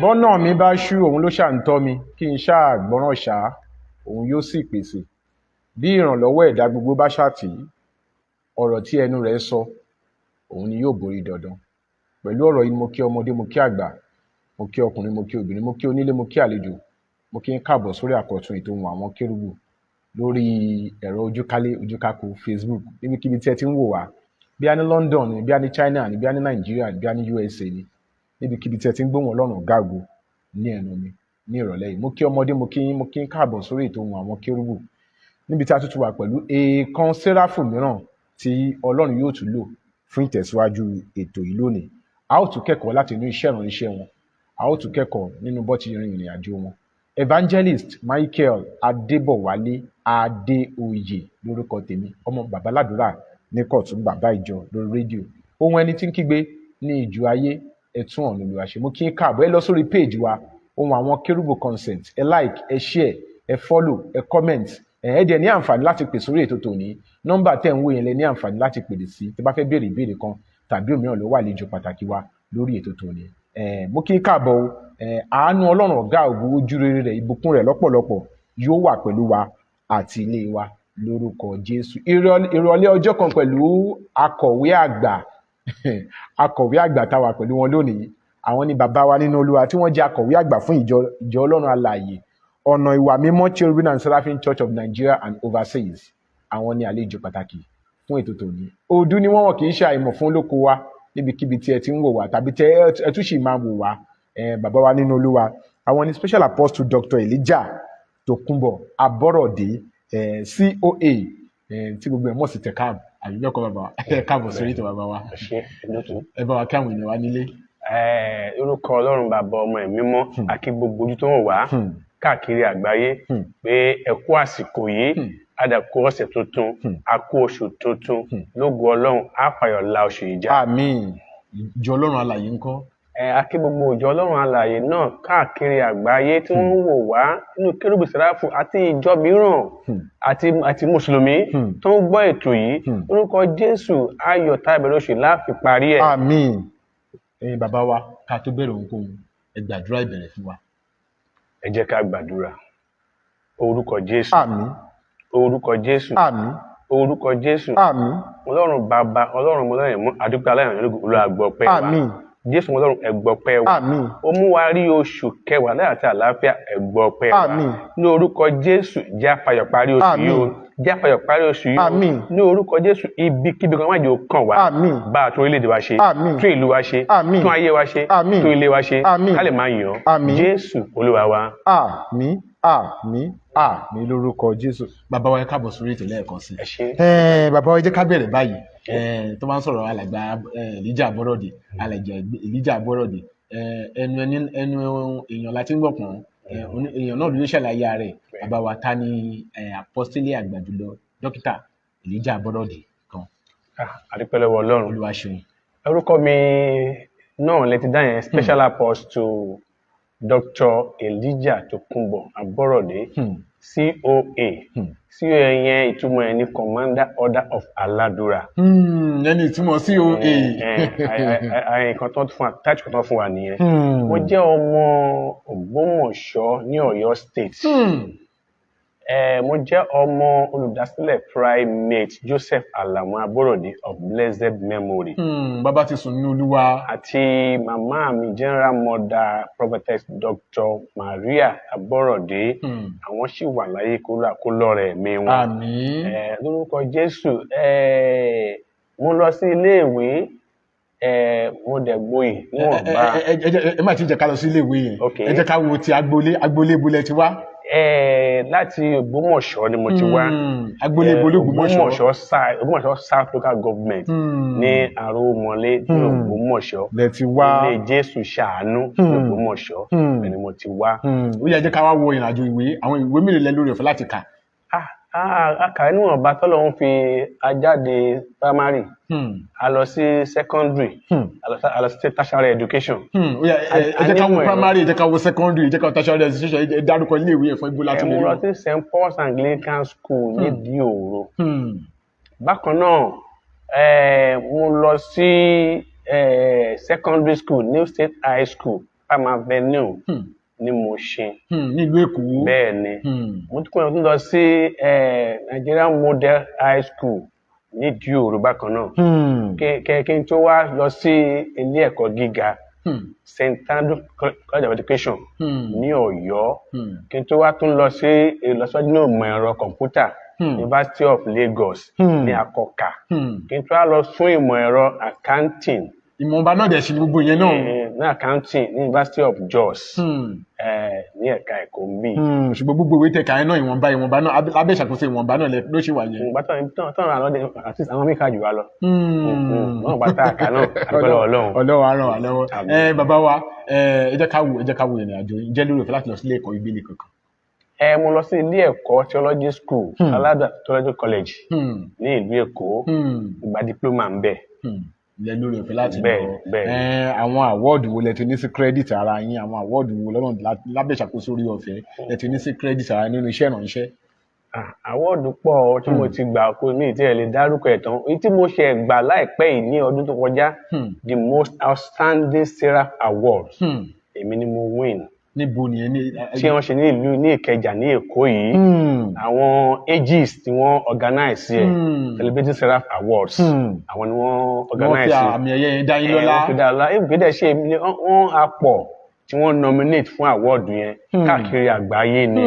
Bọ́nà mi bá ṣú, òun ló ṣà ń tọ́ mi. Kí n ṣáà gbọ́ràn ṣá, òun yóò sì pèsè. Bí ìrànlọ́wọ́ ẹ̀dá gbogbo bá ṣàtì, ọ̀rọ̀ tí ẹnu rẹ̀ sọ, òun ni yóò borí dandan. Pẹ̀lú ọ̀rọ̀ yìí, mo kí ọmọdé, mo kí àgbà, mo kí ọkùnrin, mo kí obìnrin, mo kí onílé, mo kí àlejò, mo kí ń káàbọ̀ sórí àkọ́tún ètò Ohùn Àwọn Kérúbù lórí ẹ̀rọ ojúkálé ojúkákò Facebook, níbikíbi tí ẹ ti ń wò wá, bí a ní London ni, bí a ní China ni, bí a ní Nàìjíríà ni, bí a ní USA ni, níbikíbi tí ẹ ti ń gbóhùn Ọlọ́run ọ̀gá ògo ní ẹnu mi ní ìrọ̀lẹ́ yìí. Mo kí ọmọdé, mo kí yín, mo kí ń káàbọ̀ sórí ètò Ohùn Àwọn Kérúbù, níbi tí a tún ti wà pẹ̀lú èèkàn séráfù mìíràn tí Ọlọ́run yóò tún lò fún ìtẹ̀síwájú ètò yìí lónìí. A ó tún kẹ́kọ̀ọ́ láti inú iṣẹ́ ìránṣẹ́ wọn, a ó tún kẹ́kọ̀ọ́ nínú bó ti rin ìrìn àjò wọn. Evangelist Michael Adébọ̀wálé Adéoyè lórúkọ tèmi, ọmọ babaládùúrà ní kóòtù, bàbá ìjọ lórí rédíò, ohun ẹni tí ń kígbe ní ìjù ayé, ẹtún ọ̀nà Olúwa ṣe. Mo kí n káàbọ̀. Ẹ lọ sórí page wa, Ohun Àwọn Kérúbù Concert, ẹ like, ẹ share, ẹ follow, ẹ comment. Ẹ dẹ̀ ní àǹfààní láti pè sórí ètò tòní. Nọ́mbà tẹ̀ ń wò yẹn lẹ ní àǹfààní láti pè sí tí bá fẹ́ béèrè ìbéèrè kan tàbí òmíràn ló wà àlejò pàtàkì wa lórí ètò tòní. Mo kí n káàbọ̀ o. Àánú Ọlọ́run ọ̀gá ògo, ojú rere rẹ̀, ìbùkún rẹ̀ lọ́pọ̀lọpọ̀ yóò wà pẹ̀lú wa àti ilé wa lórúkọ Jésù. Ìrọ̀lẹ́ ọjọ́ kan pẹ̀lú akọ̀wé àgbà, akọ̀wé àgbà táwa pẹ̀lú wọn lónìí. Àwọn ni bàbá wa nínú Olúwa tí wọ́n jẹ́ akọ̀wé àgbà fún ìjọ Ọlọ́run alààyè Ọ̀nà Ìwà Mímọ́ Cherubim and Seraphim Church of Nigeria and Overseas. Àwọn ni àlejò pàtàkì fún ètò tòní. Òdu ni wọ́n, kì í ṣe àìmọ̀ fún olóko wa níbikíbi tí ẹ ti ń wò wá tàbí tí ẹ tún sì máa wò wá. Bàbá wa nínú Olúwa, àwọn ni Special Apostle Dr. Elijah Tokunbo Aborode, COA, tí gbogbo ẹ̀ mọ̀ sí Tekam, àbí bẹ́ẹ̀ kọ́, bàbá? Ẹ káàbọ̀ sórí ètò, bàbá wa. Ẹ ṣé, olóòtú. Ẹ bá wa kí àwọn ènìyàn wa nílé. Orúkọ Ọlọ́run Bàbá, Ọmọ, Ẹ̀mí Mímọ́, àkí gbogbo ojú tó ń wá káàkiri àgbáyé pé ẹ kú àsìkò yìí, a dẹ̀ kú ọ̀sẹ̀ tuntun, a kú oṣù tuntun. Lógo Ọlọ́run, á fàyọ̀ la oṣù yìí já. Àmín. Ìjọ Ọlọ́run alààyè ńkọ́? A kí gbogbo ìjọ Ọlọ́run alààyè náà káàkiri àgbáyé tí wọ́n ń wò wá nínú Kérúbù Sẹ́ráfù àti ìjọ mìíràn àti mùsùlùmí tó ń gbọ́ ètò yìí. Lórúkọ Jésù, ayọ̀ tá ìbẹ̀rẹ̀ oṣù láàfin parí ẹ̀. Àmín. Ẹ̀yin bàbá wa, ká tó bẹ̀rẹ̀ ohunkóhun, ẹ gbàdúrà ìbẹ̀rẹ̀ fún wa. Ẹ jẹ́ ká gbàdúrà. Orúkọ Jésù. Àmín. Orúkọ Jésù. Àmín. Orúkọ Jésù. Àmín. Ọlọ́run Bàbá, Ọlọ́run Ọmọ, Ọlọ́run mọ́ àdúgbò aláìrìn ológun, Olúwa, gbọ́ ọpẹ́ wa. Àmín. Jésù Ọlọ́run, ẹ gbọ́ ọpẹ́ wa. Àmín. Ó mú wa rí oṣù kẹwàá láyọ̀ àti àlàáfíà, ẹ gbọ́ ọpẹ́ wa. Àmín. Ní orúkọ Jésù, jẹ́ á fayọ̀ parí oṣù yìí o. Àmín. Jẹ́ á fayọ̀ parí oṣù yìí o. Àmín. Ní orúkọ Jésù, ibikíbi kan má jẹ́ ó kàn wá. Àmín. Bá a tún orílẹ̀-èdè wa ṣe, Àmín. tún ìlú wa ṣe, Àmín. tún ayé wa ṣe, Àmín. tún ilé wa ṣe, Àmín. ká lè máa yàn ọ́. Àmín. Jésù Olúwa wa. Àmín, àmín, àmín lórúkọ Jésù. Bàbá wa, ẹ káàbọ̀ sórí ètò lẹ́ẹ̀kan sí. Ẹ ṣé. Bàbá wa, ẹ jẹ́ ká bẹ̀rẹ̀ báyìí. Tó bá ń sọ̀rọ̀ alàgbà Elijah Aborode, alàgbà Elijah Aborode, ẹnu ẹni, ẹnu èèyàn láti ń gbọ̀pọ̀n, èèyàn náà ló ń ṣàlàyé rẹ̀. Bàbá wa, ta ni apọ́sítélì àgbà jùlọ Dókítà Elijah Aborode kan? Ah, a dúpẹ́ lọ́wọ́ Ọlọ́run. Olúwa ṣeun. Orúkọ mi náà lè ti dá yẹn, Special Apostle Dr. Elijah Tokunbo Aborode, COA. COA yẹn, ìtumọ̀ ẹ̀ ní Commander Order of Aladura. Ẹni ìtumọ̀ COA. Nǹkan tó fún wa, táìtù kan tó fún wa nìyẹn. Mo jẹ́ ọmọ Ògbómọ̀ṣọ́ ní Ọ̀yọ́ State. Mo jẹ́ ọmọ olùdásílẹ̀ Primate Joseph Alamu Aborode of blessed memory Bàbá ti sùn nínú Olúwa. àti màmá mi, General Mother Prophetess Dr. Maria Aborode. Àwọn sì wà láyé, kó lọ́rẹ̀ ẹ̀mí wọn. Àmín. Lórúkọ Jésù, mo lọ sí iléèwé, mo dẹ̀ gboyè níwọ̀nba. Ẹ má ti jẹ́ ká lọ sí iléèwé yẹn. Ok. Ẹ jẹ́ ká wo ti agboolé. Agboolé ibo lẹ ti wá? Láti Ògbómọ̀ṣọ́ ni mo ti wá. Agboolé ibo l'Ógbómọ̀ṣọ́? Ògbómọ̀ṣọ́ side, Ògbómọ̀ṣọ́ South Local Government, ní Arówómọlé ní Ògbómọ̀ṣọ́. Lẹ ti wá. Ilé Jésù Ṣàánú ní Ògbómọ̀ṣọ́ ni mo ti wá. Ó yá, jẹ́ ká wá wo ìrìnàjò ìwé. Àwọn ìwé mélòó lẹ lórí ọ̀fẹ́ láti kà? Ah, ah, a kàwé níwọ̀nba tọ́lọ́run fi ajáde primary, a lọ sí secondary, a lọ sí tertiary education. Ó yá, ẹ jẹ́ ká wo A nímọ̀ ẹ̀rọ. primary, ẹ jẹ́ ká wo secondary, ẹ jẹ́ ká wo tertiary education. Ẹ dárúkọ ilé ìwé ẹ̀fọ́ ibo láti Ẹ lè mú rí lọ wọn. sí St Paul's Anglican School nídìí Òro. Bákan náà, mo lọ sí secondary school, New State High School, Palm Avenue ní Mushin. Nílùú Èkó. Bẹ́ẹ̀ ni. Mo tún kúrò, tún lọ sí Nigerian Model High School ní Ìdí-Òro bákan náà, kí n tó wá lọ sí ilé ẹ̀kọ́ gíga St. Andrew College of Education ní Ọ̀yọ́, kí n tó wá tún lọ sí ìlọsíwájú náà ìmọ̀ ẹ̀rọ kọ̀ǹpútà, University of Lagos ní Akọkà, kí n tó wá lọ fún ìmọ̀ ẹ̀rọ accounting. Ìmọ̀ọ́ba náà dẹ̀ sí ní gbogbo yẹn náà. Ní accounting ní University of Jos, ní ẹ̀ka ẹ̀kọ́ ń bì. Ṣùgbọ́n gbogbo ìwé tẹ̀ka yẹn náà, ìwọ̀nba ìwọ̀nba náà, lábẹ́ ìṣàkóso ìwọ̀nba náà ló ṣì wà yẹn. Ìgbà tán tán àwọn àti àwọn mí ká jù wá lọ. Wọn bá tá a kà náà, àdúgbò lọ́wọ́ Ọlọ́run. Ọlọ́run á ràn wá lọ́wọ́. Àmín. Ẹ bàbá wa, ẹ jẹ́ ká wo ìrìn àjò yìí. Jẹ́ lórí ọ̀fẹ́ láti lọ sílé ẹ̀kọ́ ìgbélé kankan? Ẹ mo lọ sí ilé ẹ̀kọ́ theology school, Alada Theology College ní ìlú Èkó. Gba diploma ń bẹ̀. Lẹ lórí ọ̀fẹ́ láti lọ. Bẹ́ẹ̀. Ẹ àwọn award wo lẹ ti ní sí credit ara yín? Àwọn award wo lọ́nà lábẹ́ ìṣàkóso orí ọ̀fẹ́ lẹ ti ní sí credit ara yín nínú iṣẹ́ ìrànṣẹ́? Ah, award pọ̀ tí mo ti gbà, kó mi tí ẹ lè dárúkọ ẹ̀ tán. Èyí tí mo ṣe gbà láìpẹ́ yìí ní ọdún tó kọjá, the most outstanding seraph award, èmi ni mo win. Níbo nìyẹn ní? Tí wọ́n ṣe ní ìlú ní Ìkẹjà ní Èkó yìí. Àwọn aegis tí wọ́n organize ẹ̀, Celebrating Seraph Awards, àwọn ni wọ́n Wọ́n fi organize ẹ̀. àmì ẹ̀yẹ yẹn dá yín lọ́lá. Wọ́n fi dá lọ́lá. Èmi dẹ̀ ṣe èmi ni wọ́n á pọ̀ tí wọ́n nominate fún award yẹn káàkiri àgbáyé ni.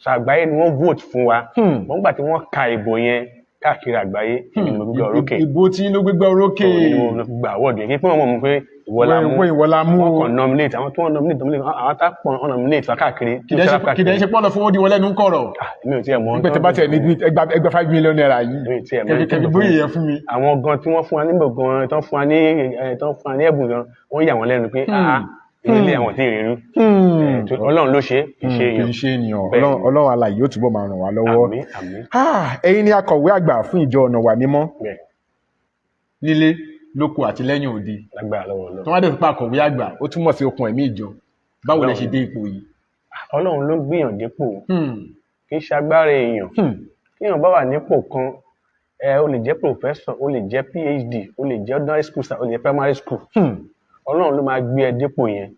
So àgbáyé ni wọ́n vote fún wa. Wọ́n gbà tí wọ́n ka ìbò yẹn káàkiri àgbáyé, èmi ni mo gbégbá orókè. Ìbò tí ló gbégbá orókè. Òun ni mo gba award yẹn. Kí fún wọn mọ̀ pé ìwọ la mú. Wọ́n ìwọ la mú Wọ́n o. kàn nominate àwọn tí wọ́n nominate, àwọn tá pọ̀, wọ́n nominate wa káàkiri. Kìdẹ́ ṣe pọ́nlọ fún wọn di wọn lẹ́nu ń kọ̀rọ̀. Ah, èmi ò tiẹ̀ mọ̀. Nígbà tí bá tẹ̀ ní ẹgbẹ́ ₦5 million yìí, Èmi ò tiẹ̀ mọ̀. kẹfì bóyá yẹn fún mi. Àwọn gan tí wọ́n fún wa nígbà gan tán fún wa ní ẹ̀bùn gan, wọ́n yà wọ́n lẹ́nu pé ah, ilé àwọn tí ì rí rú. Ọlọ́run ló ṣe é, kì í ṣe Kì èèyàn. í ṣe ènìyàn. Bẹ́ẹ̀. Ọlọ́run alààyè yóò túbọ̀ máa ràn wá lọ́wọ́. Àmín, àmín. Ah, ẹ̀yin ni akọ̀wé àgbà fún ìjọ Ọ̀nà Ìwà Mímọ́ nílé lóko àti lẹ́yìn òde. Lágbára lọ́wọ́ Ọlọ́run. Tí wọ́n á dẹ̀ fipá akọ̀wé àgbà, ó túmọ̀ sí okùn ẹ̀mí ìjọ. Báwo lẹ ṣe dé ipò yìí? Ọlọ́run ló gbìyàn dépò, kì í ṣe agbára èèyàn. Kéèyàn bá wà nípò kan, ẹ o lè jẹ́ professor, o lè jẹ́ PhD, o lè jẹ́ ordinary school sir, o lè jẹ́ primary school, Ọlọ́run ló máa gbé ẹ dépò yẹn.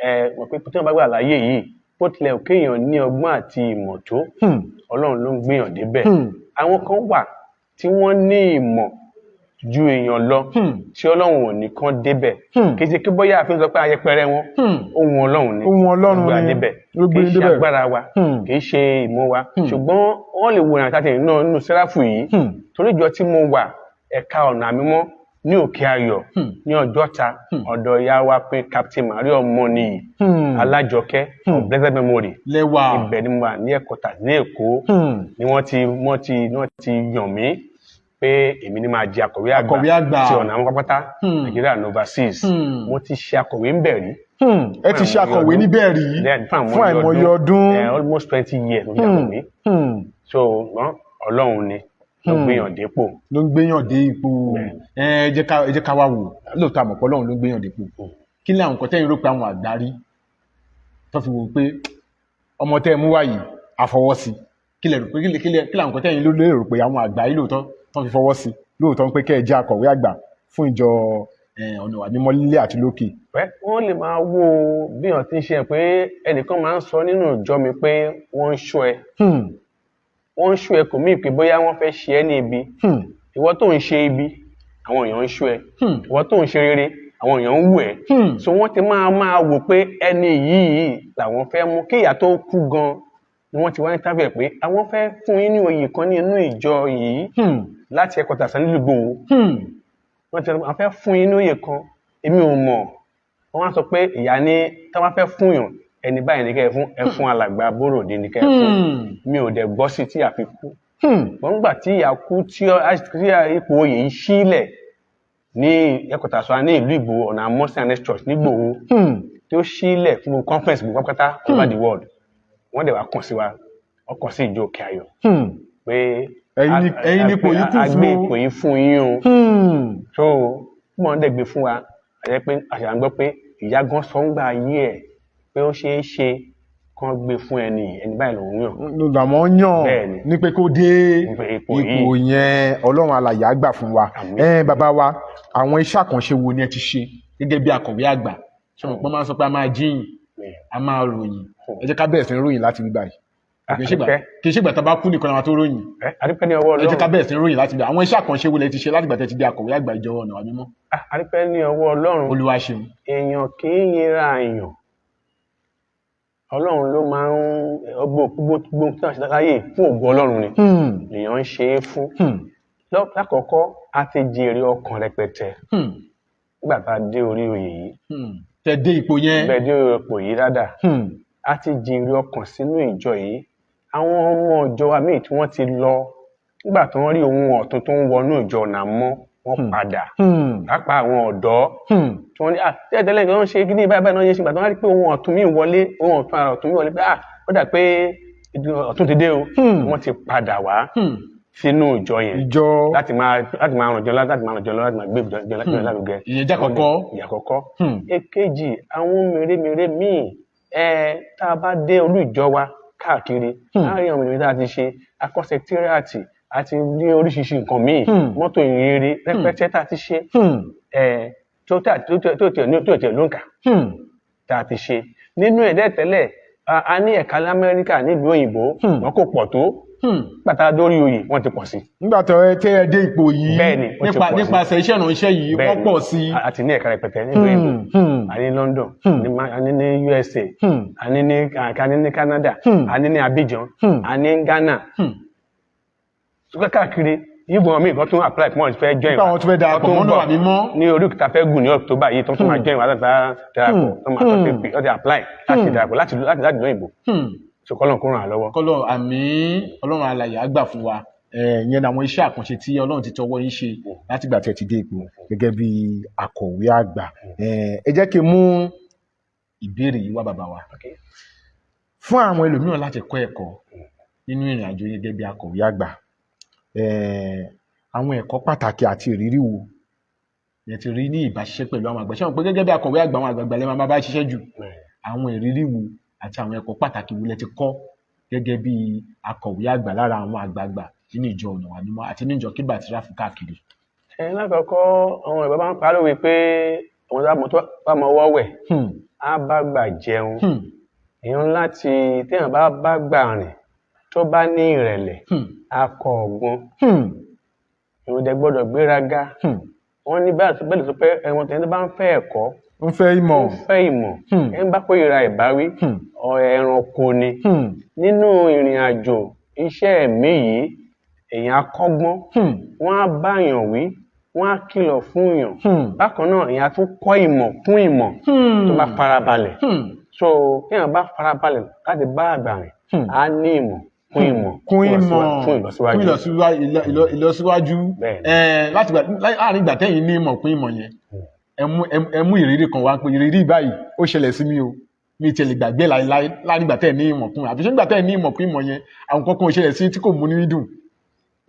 Ẹ mọ̀ pé tí wọ́n bá gbà láyé yìí, bó tilẹ̀ kéèyàn ní ọgbọ́n àti ìmọ̀ tó, Ọlọ́run ló ń gbéyàn débẹ̀. Àwọn kan wà tí wọ́n ní ìmọ̀ ju èèyàn lọ, tí Ọlọ́run ò ní kán débẹ̀. Kì í ṣe kí bóyá àfihàn sọ pé ayẹpẹrẹ wọn, ohun Ọlọ́run ni. Ohun Ọlọ́run ló gbé wa ni. débẹ̀. Ló gbé Kì í ṣe débẹ̀. agbára wa, kì í ṣe ìmọ̀ wa, ṣùgbọ́n wọ́n lè wo ìrìnàjò àti ìrìnà nínú sẹ́ráfù yìí, torí ìjọ tí mo wà, ẹ̀ka Ọ̀nà Mímọ́ ní Òkè Ayọ̀ ní Ọjọ́ta, ọ̀dọ̀ ìyá wa pé Captain Maria Ọmọnìyí Alájọkẹ́ of blessed memory, Lẹ́wà. ibẹ̀ ni mo wà ní ẹ̀kọ́tà ní Èkó, ni wọ́n ti yàn mí pé èmi ni máa jẹ akọ̀wé àgbà Akọ̀wé àgbà. ti ọ̀nà àwọn pápátá, Nàìjíríà and overseas. Mo ti ṣe akọ̀wé ń bẹ̀ rí. Ẹ ti ṣe akọ̀wé níbẹ̀ rí? Then, fún àìmọye ọdún. Almost 20 years mo fi akọ̀wé. So ṣùgbọ́n Ọlọ́run ni ló gbéyàn dépò. Ló ń gbéyàn dé ipò. Ẹ jẹ́ ká wá wò lóòótọ́, àmọ̀pọ̀ Ọlọ́run ló ń gbéyàn dépò. Kí ni àwọn nǹkan tẹ́yìn rò pé àwọn àgbárí tó fi wò pé ọmọ tẹ́ ẹ mú wá yìí àfọwọ́sí? Kí lẹ rò pé kí làwọn nǹkan tẹ́yìn ló lérò pé àwọn àgbárí lóòótọ́ tó fi fọwọ́ sí lóòótọ́ pé kẹ́ ẹ jẹ́ akọ̀wé àgbà fún ìjọ Ọ̀nà Ìwà Mímọ́ lílé àti lókè? Pẹ́ wọ́n lè máa wo bí wọ́n ti ń ṣe pé ẹnìkan máa ń sọ nínú ìjọ mi pé wọ́n ń ṣọ́ ẹ. Wọ́n ń ṣọ́ ẹ kò mí pé bóyá wọ́n fẹ́ ṣe ẹ́ ní ibi. Ìwọ tó ń ṣe ibi, àwọn èèyàn ń ṣọ́ ẹ. Ìwọ tó ń ṣe rere, àwọn èèyàn ń wù ẹ́. So wọ́n ti máa wò pé ẹni yìí làwọn fẹ́ mú. Kí ìyá tó kú gan ni wọ́n ti wá ní tábìlì pé àwọn fẹ́ fún yín ní oyè kan ní inú ìjọ yìí láti ẹ̀kọ́ tàṣà nílùú Ìgbòho. Wọ́n ti àwọn fẹ́ fún yín ní oyè kan, èmi ò mọ̀. Wọ́n wá sọ pé ìyá ní tí wọ́n fẹ́ fún yàn, ẹni báyìí ní kẹ́ ẹ fún, ẹ fún alàgbà Bóròdé ní kẹ́ ẹ fún. Mi ò dẹ̀ gbọ́ sí tí a fi kú. Wọ́n gbà tí ìyá kú tí ipò oyè yìí sílẹ̀ ní ẹ̀kọ́ tàṣà ní ìlú Ìgbòho, ọ̀nà Mọ́sán Annex Church ní Ìgbòho, tí ó sílẹ̀ fún gbogbo conference gbogbo pátápátá all over the world. Wọ́n dẹ̀ wá kàn sí wa, wọ́n kàn sí ìjọ Òkè Ayọ̀ pé Ẹ̀yin ni ipò yìí kù a gbé fún. Ipò yìí fún yín o. So wọ́n dẹ̀ gbé fún wa, àjẹ́ pé àṣà ń gbọ́ pé ìyá gan sọ ń gbà ayé ẹ̀ pé ó ṣeé ṣe kán gbé fún ẹni yìí, ẹni báyìí lòún yàn. Làwọn yàn Bẹ́ẹ̀ni. ní pé kó dé ipò ipò yìí. yẹn. Ọlọ́run alààyè á gbà fún wa. Àmín. Ẹ bàbá wa, àwọn iṣẹ́ àkànṣe wo ni ẹ ti ṣe gẹ́gẹ́ bí akọ̀wé àgbà? Ṣé mo pọ́n máa ń sọ pé a máa jíyìn, a máa ròyìn? Ẹ jẹ́ ká bẹ̀rẹ̀ sí ní ròyìn láti bí báyìí. Kì í ṣègbà tá a bá kú nìkan la máa tó ròyìn. Adúpẹ́ ní ọwọ́ Ẹ jẹ́ ká Ọlọ́run. bẹ̀rẹ̀ sí ní ròyìn láti bí. Àwọn iṣẹ́ àkànṣe wo lẹ ti ṣe láti ìgbà tẹ́ ti di akọ̀wé àgbà ìjọ Ọ̀nà Ìwà Mímọ́? Adúpẹ́ ní ọwọ́ Ọlọ́run. Olúwa ṣeun. Èèyàn kì í yinra èèyàn. Ọlọ́run ló máa ń gbogbo gbogbo tí wọ́n ṣe láyé fún ògo Ọlọ́run ni lèèyàn ń ṣe é fún. Lákọ̀ọ́kọ́, a ti jèrè ọkàn rẹpẹtẹ nígbà tá a dé orí oyè yìí. Tẹ́ dé ipò yẹn. Bẹ́ẹ̀ dé orí ipò yìí rádà, a ti jèrè ọkàn sínú ìjọ yìí. Àwọn ọmọ ìjọ wa míì tí wọ́n ti lọ, nígbà tí wọ́n rí ohun ọ̀tun tó ń wọnú ìjọ Ọ̀nà Mọ́, wọ́n padà, pàápàá àwọn ọ̀dọ́ tí wọ́n ní, ah, tẹ́lẹ̀ tẹ́lẹ̀ wọ́n ṣe kíní báyìí báyìí náà yẹn ṣe. Gbà tí wọ́n rí pé ohun ọ̀tun míì wọlé, ohun ọ̀tun àrà ọ̀tun míì wọlé, pé ah, ó dà pé ọ̀tun ti dé o, wọ́n ti padà wá sínú ìjọ yẹn Ìjọ. láti máa ràn jọ, láti máa ràn jọ lọ, láti máa gbé ìjọ ìjọ lárugẹ. Ìyẹn jẹ́ àkọ́kọ́. Ìyẹn àkọ́kọ́. Èkejì, àwọn mèremère míì ẹ tá a bá dé olú ìjọ wa káàkiri, láàrin àwọn mèremère tá a ti ṣe akọ́ secretariat àti ní oríṣiríṣi nǹkan míì, mọ́tò ìhìnrere rẹpẹtẹ tá a ti ṣe, ẹ tó tẹ̀ tó tẹ̀ tó tẹ̀ tó tẹ̀ ló ń kà tá a ti ṣe nínú ẹ̀ dẹ́tẹ́lẹ̀. A ní ẹ̀ka lamẹ́ríkà nílùú òyìnbó, wọn kò pọ̀ tó. Pàtàkì lórí oyè, wọ́n ti pọ̀ sí. Nígbà tó ẹ tẹ́ ẹ dé ipò yìí, Bẹ́ẹ̀ni, ó ti nípa pọ̀ sí. nípasẹ̀ iṣẹ́ ìránṣẹ́ yìí, wọ́n pọ̀ sí. A ti ní ẹ̀ka rẹpẹtẹ nílùú òyìnbó. A ní London, a ní ní USA, a ní ní Canada, a ní ní Abidjan, a ní Ghana, ṣùgbọ́n káàkiri yíbo mi kan tún apply fún wọn fẹ́ join. Nípa àwọn tó fẹ́ darapọ̀ Wọ́n tún mọ́ bọ̀ Ọ̀nà Ìwà Mímọ́. Ní orí òkúta fẹ́ gùn ní October yìí, tó tún máa join wa láti darapọ̀, tó máa tó fi ó ti apply láti darapọ̀ láti lóyìnbó. So kọ́lọ́n kó ràn án lọ́wọ́. Kọ́lọ́ àmì. Ọlọ́run alààyè á gbà fún wa. Ìyẹn ni àwọn iṣẹ́ àkànṣe tí Ọlọ́run ti tọwọ́ yín ṣe látìgbà tí ẹ ti dé ipò gẹ́gẹ́ bí akọ̀wé àgbà. Ẹ jẹ́ kí n mú ìbéèrè yìí wá, bàbá wa, fún àwọn ẹlòmíràn láti kọ́ ẹ̀kọ́ nínú ìrìn àjò yín gẹ́gẹ́ bí akọ̀wé àgbà. Àwọn ẹ̀kọ́ pàtàkì àti ìrírí wo yẹn ti rí ní ìbáṣiṣẹ́ pẹ̀lú àwọn àgbà? Ṣé wọn pé gẹ́gẹ́ bí akọ̀wé àgbà, àwọn àgbààgbà lè máa bá ṣiṣẹ́ jù? Àwọn ìrírí wo àti àwọn ẹ̀kọ́ pàtàkì wo lẹ ti kọ́ gẹ́gẹ́ bí akọ̀wé àgbà lára àwọn àgbààgbà nínú ìjọ Ọ̀nà Ìwà Mímọ́ àti nínú ìjọ Kérúbù àti Séráfù káàkiri? Ẹ lákọ̀ọ́kọ́, àwọn Yorùbá máa ń pa á lówe pé àwọn tó bá mọ ọwọ́ wẹ̀ á bá gbà jẹun. Èèyàn láti téèyàn bá bá gbà rìn, tó bá ní ìrẹ̀lẹ̀, á kọ́ ọgbọ́n. Èèyàn dẹ̀ gbọ́dọ̀ gbéraga. Wọ́n ní bẹ́ẹ̀ bẹ́ẹ̀ ló sọ pé ẹ̀wọ̀n tẹ̀yìn tó bá ń fẹ́ ẹ̀kọ́, ń fẹ́ ìmọ̀, ń fẹ́ ìmọ̀, ẹ̀ ń bá kórìíra ìbáwí, ẹranko ni. Nínú ìrìn àjò iṣẹ́ ẹ̀mí yìí, èèyàn á kọ́gbọ́n. Wọ́n á báyàn wí, wọ́n á kìlọ̀ fún yàn. Bákan náà, èèyàn á tún kọ́ ìmọ̀ kún ìmọ̀ tó bá farabalẹ̀. So téèyàn bá farabalẹ̀ láti bá àgbà rìn, á ní ìmọ̀ kún ìmọ̀, kún ìmọ̀, fún ìlọsíwájú. Fún ìlọsíwájú. Bẹ́ẹ̀ni. Láti gbà láàrin ìgbà tẹ́yìn ní ìmọ̀ kún ìmọ̀ yẹn, ẹ mú ìrírí kan wá pé ìrírí báyìí ó ṣẹlẹ̀ sí mi o, mi tiẹ̀ lè gbàgbé láéláé, láàrin ìgbà tẹ́yìn ní ìmọ̀ kún, àbí ṣé nígbà tẹ́yìn ní ìmọ̀ kún ìmọ̀ yẹn, àwọn kankan ò ṣẹlẹ̀ sí tí kò mú ní dùn.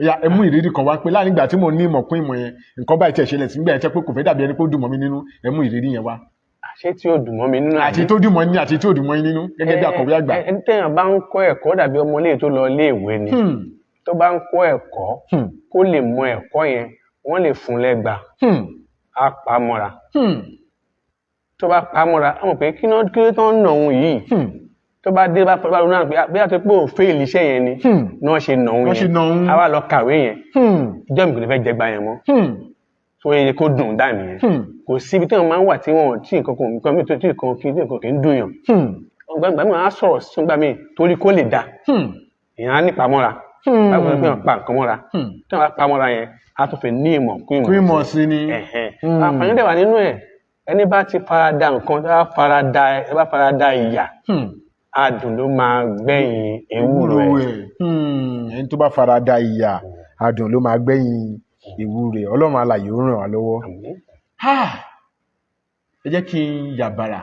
Ó yá, ẹ mú ìrírí kan wá pé láàrin ìgbà tí mo ní ìmọ̀ kún ìmọ̀ yẹn, nǹkan báyìí tiẹ̀ ṣẹlẹ̀ sí nígbà yẹn tẹ́ pé kò fẹ́ dàbí ẹni pé ó dùn mọ́ mi nínú. Ẹ mú ìrírí yẹn wá. Ṣé tí ó dùn mọ́ mi nínú? Àti tó dùn mọ́ yín àti tí ò dùn mọ́ yín nínú gẹ́gẹ́ bí akọ̀wé àgbà. Ẹni téèyàn bá ń kọ́ ẹ̀kọ́ dàbí ọmọléèwé tó lọ iléèwé ni. Tó bá ń kọ́ ẹ̀kọ́, kó lè mọ ẹ̀kọ́ yẹn, wọ́n lè fún lẹ́gba, á pa á mọ́ra. Tó bá pa á mọ́ra, á mọ̀ pé kí ló kí ló tó ń nà òun yìí. Tó bá dé, bá ronú náà pé bí a ti pé òun fail iṣẹ́ yẹn ni náà ṣe nà òun Wọ́n ṣe yẹn, nà òun. á wá lọ kàwé yẹn. Ìjọ mi kò ní fẹ́ jẹgba yẹn mọ́. Tó yẹ kó dùn dá nìyẹn. Kò síbi tí wọ́n máa ń wà tí wọ́n tí nǹkan kan nǹkan mi tó tí nǹkan kí tí nǹkan kì í dùn yàn. Ọgbà mi á sọ̀rọ̀ sígbà mi torí kó lè dà. Èèyàn á nípa mọ́ra. Báwo ni pé wọ́n pa nǹkan mọ́ra? Tí wọ́n bá pa mọ́ra yẹn, á tún fi ní ìmọ̀ kún ìmọ̀. Kún ìmọ̀ sí ni. Ẹ̀hẹ̀n. Àǹfààní dẹ̀ wà nínú ẹ̀. Ẹni bá ti fara da nǹkan, tó bá fara da, ẹ bá fara da ìyà, adùn ló máa gbẹ̀yìn ewúro ewúro ẹ̀. ẹ̀. Ẹni tó bá fara da ìyà, adùn ló máa gbẹ̀yìn ewúro ẹ̀. Ọlọ́run alààyè ó ràn wá lọ́wọ́. Àmín. Ẹ jẹ́ kí n yàbàrà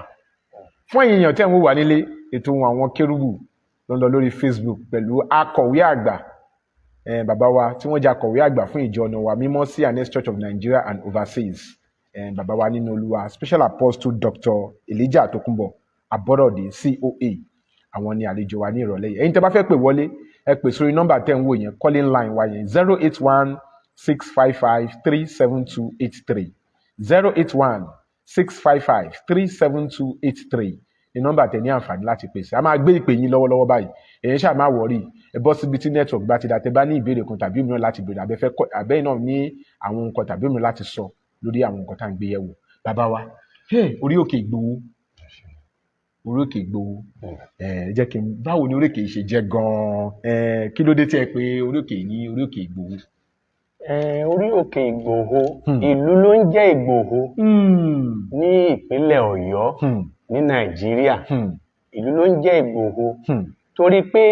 fún ẹ̀yin èèyàn tẹ́ ń wò wá nílé. Ètò ohun àwọn kérúbù ló ń lọ lórí Facebook pẹ̀lú akọ̀wé àgbà, bàbá wa tí wọ́n jẹ́ akọ̀wé àgbà fún ìjọ Ọ̀nà Ìwà Mímọ́ C&S Church of Nigeria and Overseas, bàbá wa nínú Olúwa, Special Apostle Dr. Elijah Tokunbo Aborode COA. Àwọn ni àlejò wa ní ìrọ̀lẹ́ yìí. Ẹ̀yin tẹ́ bá fẹ́ pè wọlé, ẹ pè sórí nọ́mbà tẹ́ ń wò yẹn, calling line wa yẹn, 08165537283, 081. 65537283 ní nọ́mbà tẹ̀ ní àǹfààní láti pèsè. A máa gbé ìpè yín lọ́wọ́lọ́wọ́ báyìí. Èyí ṣáà máa worry, ẹ bọ́ síbi tí network bá ti dà. Tẹ́ bá ní ìbéèrè kan tàbí òmíràn láti béèrè, àbẹ́fẹ́ àbẹ́yìn náà ní àwọn nǹkan tàbí òmíràn láti sọ lórí àwọn nǹkan tá à ń gbé yẹ̀wò. Bàbá wa, hey, orí òkè Ìgbòho, orí òkè Ìgbòho, ẹ jẹ́ kí n, báwo ni orí òkè yìí ṣe jẹ́ gan-an? Kí ló dé tí ẹ pé orí òkè yìí ní orí òkè Ìgbòho? Orí òkè Ìgbòho, ìlú ló ń jẹ́ Ìgbòho ní ìpínlẹ̀ Ọ̀yọ́ ní Nàìjíríà. Ìlú ló ń jẹ́ Ìgbòho. Torí pé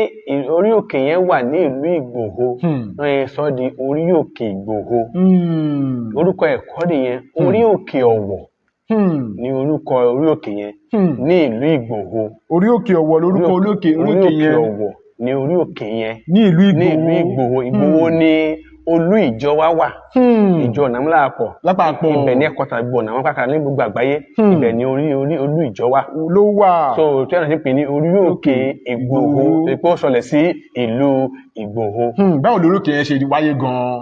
orí òkè yẹn wà ní ìlú Ìgbòho, wọ́n yẹn sọ di orí òkè Ìgbòho. Orúkọ ẹ̀kọ́ nìyẹn. Orí òkè Ọ̀wọ̀ ní orúkọ orí òkè yẹn ní ìlú Ìgbòho. Orí òkè Ọ̀wọ̀ lórúkọ orí Orí òkè òkè yẹn Ọ̀wọ̀ ní orí òkè yẹn ní ìlú ní Ìgbòho. ìlú Ìgbòho. Ìgbòho ní olú ìjọ wa wà, ìjọ Ọ̀nàmọ́ lápapọ̀. Lápapọ̀. Ibẹ̀ ní ẹ̀kọ́ta gbogbo Ọ̀nàmọ́ káàkiri ní gbogbo àgbáyé. Ibẹ̀ ní orí olú ìjọ wa ló wà. So tí wọ́n ti pè ní orí òkè Ìgbòho, Ìgbòho. Pé ó sọlẹ̀ sí ìlú Ìgbòho. Báwo lórí òkè yẹn ṣe wáyé gan-an?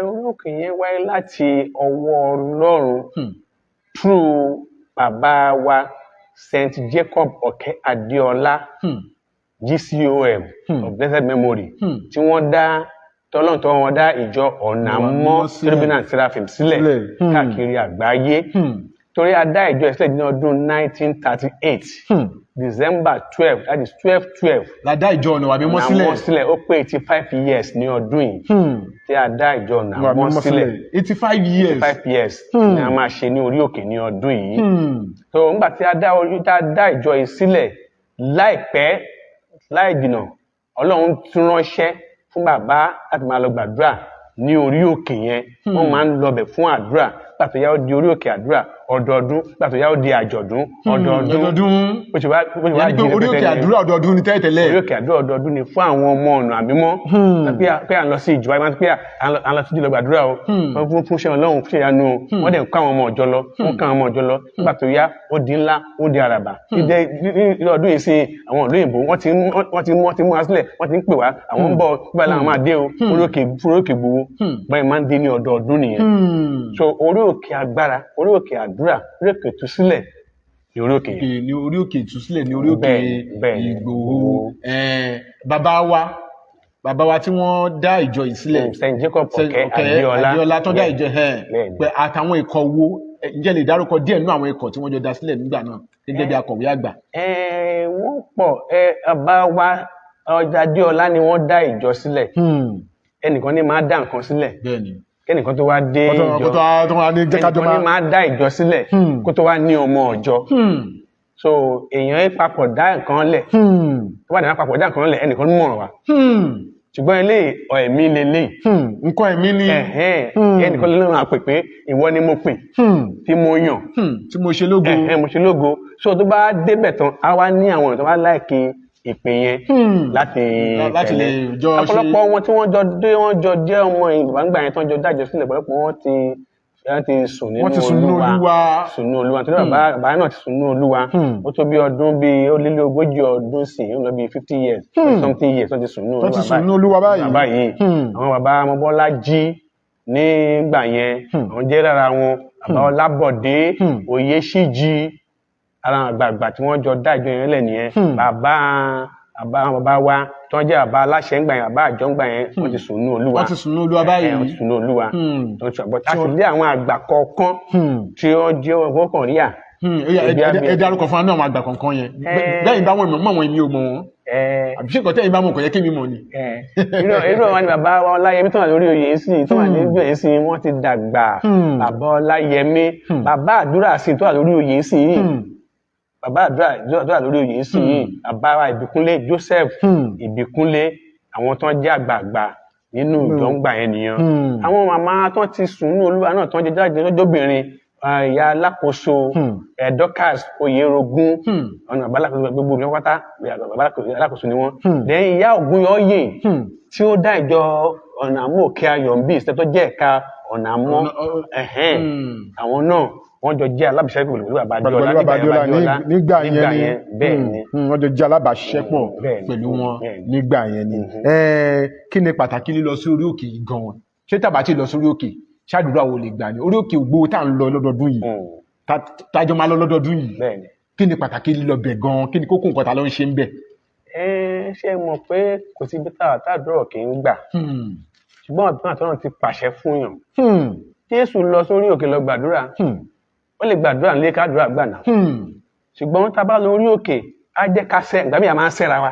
Orí òkè yẹn wáyé láti ọwọ́ Ọlọ́run through bàbá wa Saint Jacob Ọ̀kẹ́ Adéọlá, GCOM of blessed memory, tí wọ́n dá tọ́lọ́n tó wọ́n dá ìjọ Ọ̀nàmọ́ Ọ̀nàmọ́ sílẹ̀. Cherubim and Seraphim sílẹ̀ Sílẹ̀. Káàkiri àgbáyé. Torí a dá ìjọ ìsílẹ̀ ní ọdún 1938, December 12, that is 12/12. La dá ìjọ Ọ̀nà Ìwà Mímọ́ sílẹ̀. Ọ̀nàmọ́ sílẹ̀. Ó pé 85 years ní ọdún yìí tí a dá ìjọ Ìwà Ọ̀nàmọ́ Mímọ́ sílẹ̀. sílẹ̀, 85 years. 5 years ni a máa ṣe ní orí òkè ní ọdún yìí. So nígbà tí a dá orí tá a dá ìjọ yìí sílẹ̀, láìpẹ́ láì jìnà, Ọlọ́run tún ránṣẹ́ fún bàbá láti máa lọ gbàdúrà ní orí òkè yẹn. Wọ́n máa ń lọbẹ̀ fún àdúrà. Nígbà tó yá, ó di orí òkè àdúrà ọdọọdún. Nígbà tó yá, ó di àjọ̀dún ọdọọdún. Ọdọọdún. Bó ṣe wá Yẹn ni pé jí orí òkè rẹpẹtẹ nìyẹn. àdúrà ọdọọdún ni tẹ́lẹ̀tẹ́lẹ̀. Orí òkè àdúrà ọdọọdún ni fún àwọn ọmọ Ọ̀nà Mímọ́, pé à ń lọ sí ìjọba ìmáa, pé à ń lọ sí ìjọba gbàdúrà o. Wọ́n fún iṣẹ́ Ọlọ́run, fún ìyanu o. Wọ́n dẹ̀ ń kó àwọn ọmọ ọ̀jọ́ lọ, wọ́n kó àwọn ọmọ ọ̀jọ́ lọ. Nígbà tó yá, ó di ńlá, ó di àràbà. Ìdẹ ní ọdún yìí sí, àwọn ìlú òyìnbó wọ́n ti mú wa sílẹ̀, wọ́n ti ń pè wá, àwọn ń bọ̀ nígbà láwọn máa dé o. Orí òkè Ìgbòho báyìí máa ń dé ní ọdọọdún nìyẹn. So orí òkè agbára, orí òkè àdúrà, orí òkè ìtúsílẹ̀ ní orí òkè yẹn. Ní orí òkè ìtúsílẹ̀ ní orí òkè Bẹ́ẹ̀ni, bẹ́ẹ̀ni. Ìgbòho. Bàbá wa tí wọ́n dá ìjọ yìí sílẹ̀, St Jacob Ọ̀kẹ́ Adéọlá. Adéọlá tó dá ìjọ ẹ̀ Bẹ́ẹ̀ni. pé àtàwọn ikọ̀ wo, ǹjẹ́ lè dárúkọ díẹ̀ nínú àwọn ikọ̀ tí wọ́n jọ dá sílẹ̀ nígbà náà gẹ́gẹ́ bí akọ̀wé àgbà? Wọ́n pọ̀. Bàbá wa ọjà Adéọlá ni wọ́n dá ìjọ sílẹ̀. Ẹnìkan ní máa dá nǹkan sílẹ̀ kẹ́nìkan tó wá dé ìjọ. Kó tó wá ní jẹ́ kájọ Ẹnìkan ní máa máa dá ìjọ sílẹ̀ kó tó wá ní ọmọ ọ̀jọ́. So èèyàn yẹn papọ̀ dá nǹkan lẹ̀, tó bá dẹ̀ papọ̀ dá nǹkan lẹ̀, ẹnìkan ní mọ̀ràn wá. Ṣùgbọ́n eléyìí, ẹ̀mí lélẹ́yìí. Nǹkan ẹ̀mí ni. Ẹ̀hẹ́n. Ẹnìkan lè lọ́rùn àpè pé ìwọ ni mo pè, tí mo yàn, tí mo ṣe lógo. Ẹ̀hẹ́n, mo ṣe lógo. So tó bá débẹ̀ tán, á wá ní àwọn èèyàn tó bá like ìpè yẹn láti Láti lè tẹ̀lé. jọ ṣe. Ọ̀pọ̀lọpọ̀ wọn tí wọ́n jọ dé, wọ́n jọ jẹ́ ọmọ ìgbà ńgbà yẹn tó ń jọ dájọ́ sílẹ̀, ọ̀pọ̀lọpọ̀ wọn ti sùn nínú Wọ́n ti sùn nínú Olúwa. Olúwa. Sùn nínú Olúwa, torí bàbá náà ti sùn nínú Olúwa. Ó tó bí ọdún bí ó lé lé 40 ọdún sí, ó lọ bí 50 years, something years tó ti sùn nínú Tó ti Olúwa. sùn nínú Olúwa báyìí. Bàbá yìí, àwọn bàbá Ọmọbọ́lájí nígbà yẹn, àwọn jẹ́ lára wọn, bàbá Ọlábọ̀dé, Oyèṣíjì, ara àwọn àgbààgbà tí wọ́n jọ dá ìjọ yẹn lẹ̀ nìyẹn. Bàbá àwọn bàbá wa tí wọ́n jẹ́ bàbá aláṣẹ ńgbà yẹn, bàbá àjọ ńgbà yẹn, wọ́n ti sùn ní Olúwa. Wọ́n ti sùn nínú Olúwa báyìí. Wọ́n ti sùn ní Olúwa. Wọ́n ti sùn àbọ̀ Tí láti lé àwọn àgbà kọ̀ọ̀kan tí wọ́n jẹ́ wọ́n kàn rí à. Ó yá, ẹ Ibi dárúkọ fún wa ní àwọn àgbà kọ̀ọ̀kan yẹn. Bẹ́ẹ̀ bá wọn mọ̀ wọn, èmi ò mọ̀ wọn. Àbí ṣé nǹkan tẹ́yìn bá mọ̀ kò yẹ kí mi mọ̀ ni? Irú àwọn ni bàbá wa Ọláyẹmí tó wà lórí oyè sí, tó wà níbi oyè sí, wọ́n ti dàgbà. Bàbá Ọláyẹmí, bàbá àdúrà sí tó wà lórí oyè sí yìí, bàbá àdúrà tó wà lórí oyè sí yìí, bàbá wa Ìbíkúnlé Joseph, Ìbíkúnlé, àwọn tó ń jẹ́ àgbààgbà nínú ìjọ ń gbà yẹn nìyẹn. Àwọn màmá tó ti sùn ní Olúwa náà, tó ń jẹ jáde lọ́jọ́bìnrin, ìyá alákòóso, Dorcas Oyèrògún, ọ̀nà bàbá alákòóso gbogbo ìjọ pátá, bàbá alákòóso ni wọ́n. Then ìyá Ògúnyọ̀yè tí ó dá ìjọ Ọ̀nà Àmú Òkè Ayọ̀ ń bí ìṣẹ́ tó jẹ́ ẹ̀ka Ọ̀nà Àmọ́, ẹ̀hẹ́n, àwọn náà wọ́n jọ jẹ́ alábìṣẹ́ pẹ̀lú bàbá Pẹ̀lú Adéọlá bàbá nígbà yẹn, Adéọlá nígbà yẹn ni. Bẹ́ẹ̀ ni. Wọ́n jọ jẹ́ alábàáṣiṣẹ́pọ̀ Bẹ́ẹ̀ ni. pẹ̀lú wọn Bẹ́ẹ̀ ni. nígbà yẹn ni. Kí ni pàtàkì lílọ sí orí òkè yìí gan-an? Ṣé tàbá tí lọ sórí òkè, ṣáàdúrà wo lè gbà ní orí òkè Ìgbòho tá à ń lọ lọ́dọọdún yìí? Tájọ máa lọ lọ́dọọdún yìí. Bẹ́ẹ̀ni. Kí ni pàtàkì lílọ bẹ̀ gan-an? Kí ni kókó nǹkan tá ló ń ṣe ń bẹ̀? Ẹ ṣé ẹ mọ̀ pé kò sí ibi tàdúrà kì í gbà, ṣùgbọ́n ọ̀dún àtọ́nà ti pàṣẹ fún yàn. Jésù lọ sórí òkè lọ gbàdúrà. Ó lè gbàdúrà nílé kádùrà gbà náà, ṣùgbọ́n tá a bá lọ orí òkè, á jẹ́ ká sẹ́ ìgbà míì a máa ń sẹ́ra wa.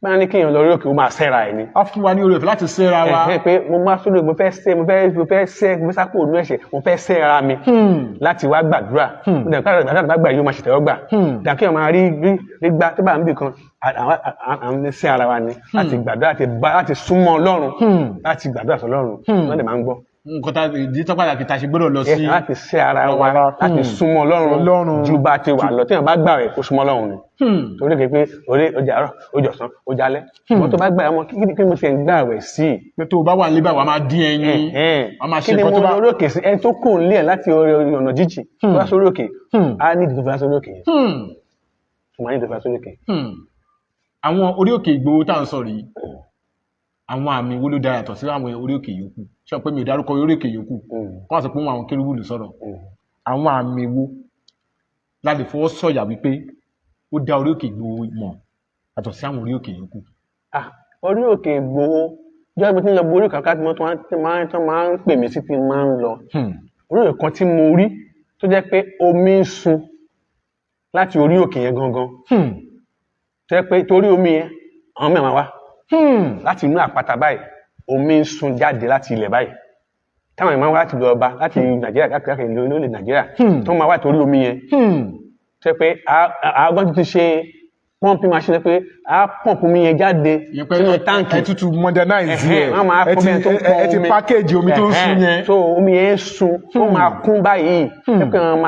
Bá ní kéèyàn lọ orí òkè, ó máa sẹ́ra ẹ̀ ni. Á fún wa ní oore ọ̀fẹ́ láti sẹ́ra wa. Ẹ̀hẹ́n, pé mo máa sórí òkè, mo fẹ́ sẹ́ mo fẹ́ mo fẹ́ sẹ́ mo fẹ́ sápò ònú ẹ̀ṣẹ̀, mo fẹ́ sẹ́ra mi láti wá gbàdúrà. Mo dẹ̀ káàdùrà gbàdúrà gbà yóò máa ṣètẹ́wọ́ gbà. Dàkí ọ̀ máa rí rí rí gbá tó bá ń bì kan, à ń sẹ́ ara wa ni láti gbàdúrà, láti súnmọ́ Ọlọ́run, láti gbàdúrà sọ́lọ́run. Wọ́n dẹ̀ máa ń gbọ́. Nǹkan tá ìdí tó pàtàkì tá a ṣe gbọ́dọ̀ lọ sí Láti sẹ́ ara wa, ara, láti súnmọ́ Ọlọ́run Ọlọ́run. ju bá ti wà lọ. Téèyàn bá gbà rẹ̀, kó súnmọ́ Ọlọ́run ni. Torí kìí pé orí ọjà àárọ̀, ọjà ọ̀sán, ọjà alẹ́, wọ́n tó bá gbà ọmọ, kí ni mo ti ń gbà rẹ̀ sí? Pé tó o bá wà níbẹ̀, wàá máa dín ẹyin, wàá máa ṣe Kí ni nǹkan mo tó bá lọ orí òkè sí? Ẹni tó kù nílé ẹ̀ láti orí ọ̀nà jíjìn tó wá sórí òkè, á ní ìdí tó fi wá sórí òkè yẹn. Tó máa ní ìdí tó fi wá sórí òkè. Àwọn orí òkè Ìgbòho tá à ń sọ rèé, àwọn àmì wo ló dára yàtọ̀ sí àwọn orí òkè yòókù? Ṣé o pé mi ò dárúkọ orí òkè yòókù? Kó wọ́n sọ pé àwọn kérúbù ló sọ̀rọ̀. Àwọn àmì wo la lè fọwọ́ sọ̀yà wípé ó dá orí òkè Ìgbòho mọ̀ yàtọ̀ sí àwọn orí òkè yòókù? Ah, orí òkè Ìgbòho jẹ́ ibi tí ń lọ borí kàkà tí mo tún máa ń pè mí sí tí máa ń lọ. Orí òkè kan tí mo rí tó jẹ́ pé omi ń sun láti orí òkè yẹn gangan, tó jẹ́ pé torí omi yẹn, àwọn mẹ́wàá wá láti inú àpáta báyìí, omi ń sun jáde láti ilẹ̀ báyìí, táwọn èèyàn máa ń wá láti ìlú ọba, láti Nàìjíríà, káàkiri lórílẹ̀ Nàìjíríà, tó máa wá torí omi yẹn, tó jẹ́ pé àágbọ́n ti ṣe pumping machine pé a pump omi yẹn jáde Ìyẹn pé sínú táǹkì. Ẹ tútù modernize yẹ. Wọ́n máa ẹ fún ti bẹ́ẹ̀ tó ń pọn ẹ ti omi. Package omi tó ń sun yẹn. So omi yẹn ń sun, ó máa kún báyìí, ẹ pé wọ́n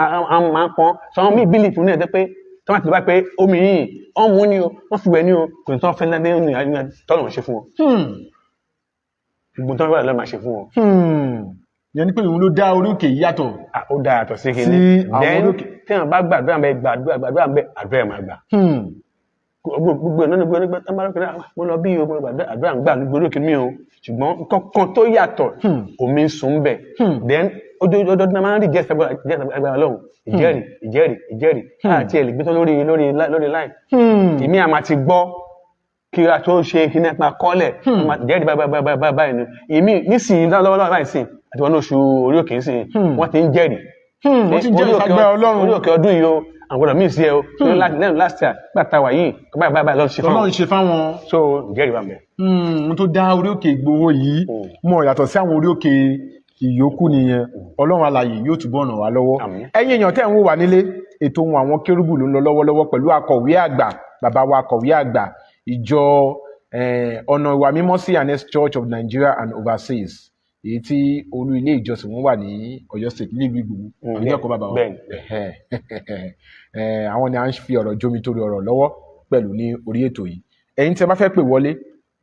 máa ń pọn sọ wọn mí bílíìfù náà ẹ pé tí wọ́n ti bá pé omi yìí, wọ́n mú ni o, wọ́n fi wẹ̀ ni o, kò ní tí wọ́n fẹ́ lẹ́nu ní tọ́lọ̀ ṣe fún wọn. Gbogbo tí wọ́n fẹ́ lọ́ọ́ máa ṣe fún wọn. Yẹn ni pé òun ló dá orí òkè yìí yàtọ̀ Ah, ó dáa yàtọ̀ sí sí kíní. àwọn Then orí òkè. tí wọ́n bá gbàdúrà bẹ, gbàdúrà gbàdúrà bẹ, àdúrà ẹ̀ máa gbà. Gbogbo gbogbo ẹ̀ náà gbogbo ẹ̀ náà bá lókè náà, mo lọ bí o, mo lọ gbàdúrà, àdúrà ń gbà ní gbogbo òkè mi o, ṣùgbọ́n nǹkan kan tó yàtọ̀, omi ń sun bẹ̀. Then ojoojúmọ́ náà máa ń rí jẹ́ agbára Ọlọ́run, ìjẹ́rìí, ìjẹ́rìí, ìjẹ́rìí àti ẹ̀ lè gbé tán lórí line. Èmi àmà ti gbọ́ kí a tó ṣe kí ní apá kọ́lẹ̀ jẹ́rìí báyìí báyìí báyìí báyìí ni èmi nísìnyí lọ́wọ́lọ́wọ́ báyìí sìn àti wọn ní oṣù orí òkè nísìnyí, wọ́n ti ń jẹ́rìí. Wọ́n ti ń jẹ́rìí sagbára Ọlọ́run. Orí òkè ọdún yìí o, àwọn gbọ́dọ̀ míì sí ẹ o lẹ́nu last year gbà tá a wà yìí báyìí báyìí báyìí lọ́ọ́ ṣe fún Ọlọ́run wọn. ṣe fáwọn. So ìjẹ́rìí wà mẹ́. Ohun tó dá orí òkè Ìgbòho yìí mọ̀ yàtọ̀ sí àwọn orí òkè ìyókù nìyẹn. Ọlọ́run alààyè yóò túbọ̀ ràn wá lọ́wọ́. Àmín. Ẹ̀yin èèyàn tẹ́ ń wò wá nílé, ètò ohun àwọn kérúbù ló ń lọ lọ́wọ́lọ́wọ́ pẹ̀lú akọ̀wé àgbà, bàbá wa akọ̀wé àgbà ìjọ ọ̀nà ìwà mímọ́ C&S Church of Nigeria and Overseas, èyí tí olú ilé ìjọsìn wọn wà ní Ọ̀yọ́ State, nílùú Ìgbòho. Àbí bẹ́ẹ̀ kọ́, bàbá wa? Bẹ́ẹ̀ni. Ẹ̀hẹ́n. Àwọn ni à ń fi ọ̀rọ̀ jómi torí ọ̀rọ̀ lọ́wọ́ pẹ̀lú ní orí ètò yìí. Ẹ̀yin tí ẹ bá fẹ́ pè wọlé,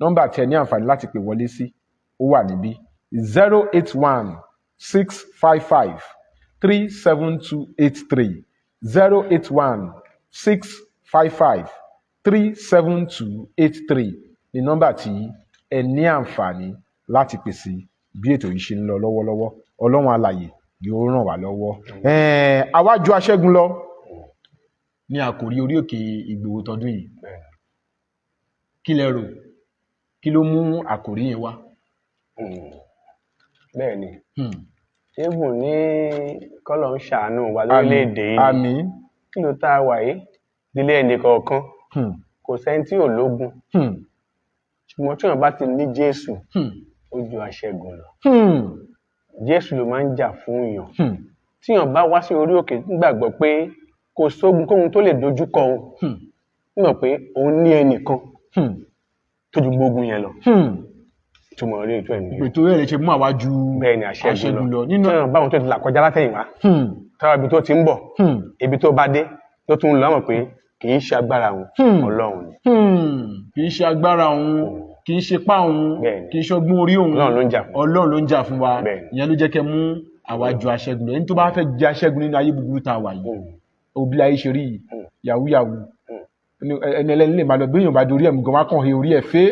nọ́mbà tí ẹ ní àǹfààní láti pè wọlé sí ó wà níbí: 08165537283, 08165537283 ní nọ́mbà tí ẹ ní àǹfààní láti pè sí bí ètò yìí ṣe ń lọ lọ́wọ́lọ́wọ́. Ọlọ́run alààyè yóò ràn wá lọ́wọ́. Àwa ju aṣẹ́gun lọ ní àkòrí orí òkè Ìgbòho tọdún yìí. Kí lẹ rò? Kí ló mú àkòrí yẹn wá? Bẹ́ẹ̀ ni, even ní kọ́lọ̀ ń ṣàánú wa lórílẹ̀‐èdè yìí. Àmín. Kí ló tá a wà yìí nílé ẹnì kọ̀ọ̀kan, kò sẹ́ni tí ò lógun, ṣùgbọ́n tí wọ́n bá ti ní Jésù, ó ju aṣẹ́gun lọ. Jésù ló máa ń jà fún yàn. Tí yàn bá wá sí orí òkè, nígbàgbọ́ pé kò sógun kóhun tó lè dojú kọ òun, nígbà pé òun ní ẹnìkan tó ju gbógun yẹn lọ. Túmọ̀ orí ètò ẹ̀ nìyẹn. Ètò rẹ̀ lè ṣe mú àwa ju Bẹ́ẹ̀ ni, aṣẹ́gun lọ lọ nínú tí yàn báwọn tó ti là kọjá látẹ̀yìnwá, táwọn ibi tó ti ń bọ̀, ibi tó bá dé tó tún ń lọ, mọ̀ pé kì í ṣe agbára òun, Ọlọ́run ni. Kì í ṣe agbára òun, kì í ṣe pá òun, kì í ṣe ọgbọ́n orí òun. Ọlọ́run ló ń jà fún. Ọlọ́run ló ń jà fún wa. Bẹ́ẹ̀ni. Ìyẹn ló jẹ́ kẹ́ mú àwa ju aṣẹ́gun lọ. Ẹni tó bá fẹ́ jẹ́ aṣẹ́gun nínú ayé búburú tá a wà yìí, òbí ayé ṣe rí yìí, yahoo yahoo, ẹni ẹlẹ́ni lè máa lọ bí èèyàn bá dorí ẹ̀ mú gan, wá kàn he orí ẹ̀ fẹ́.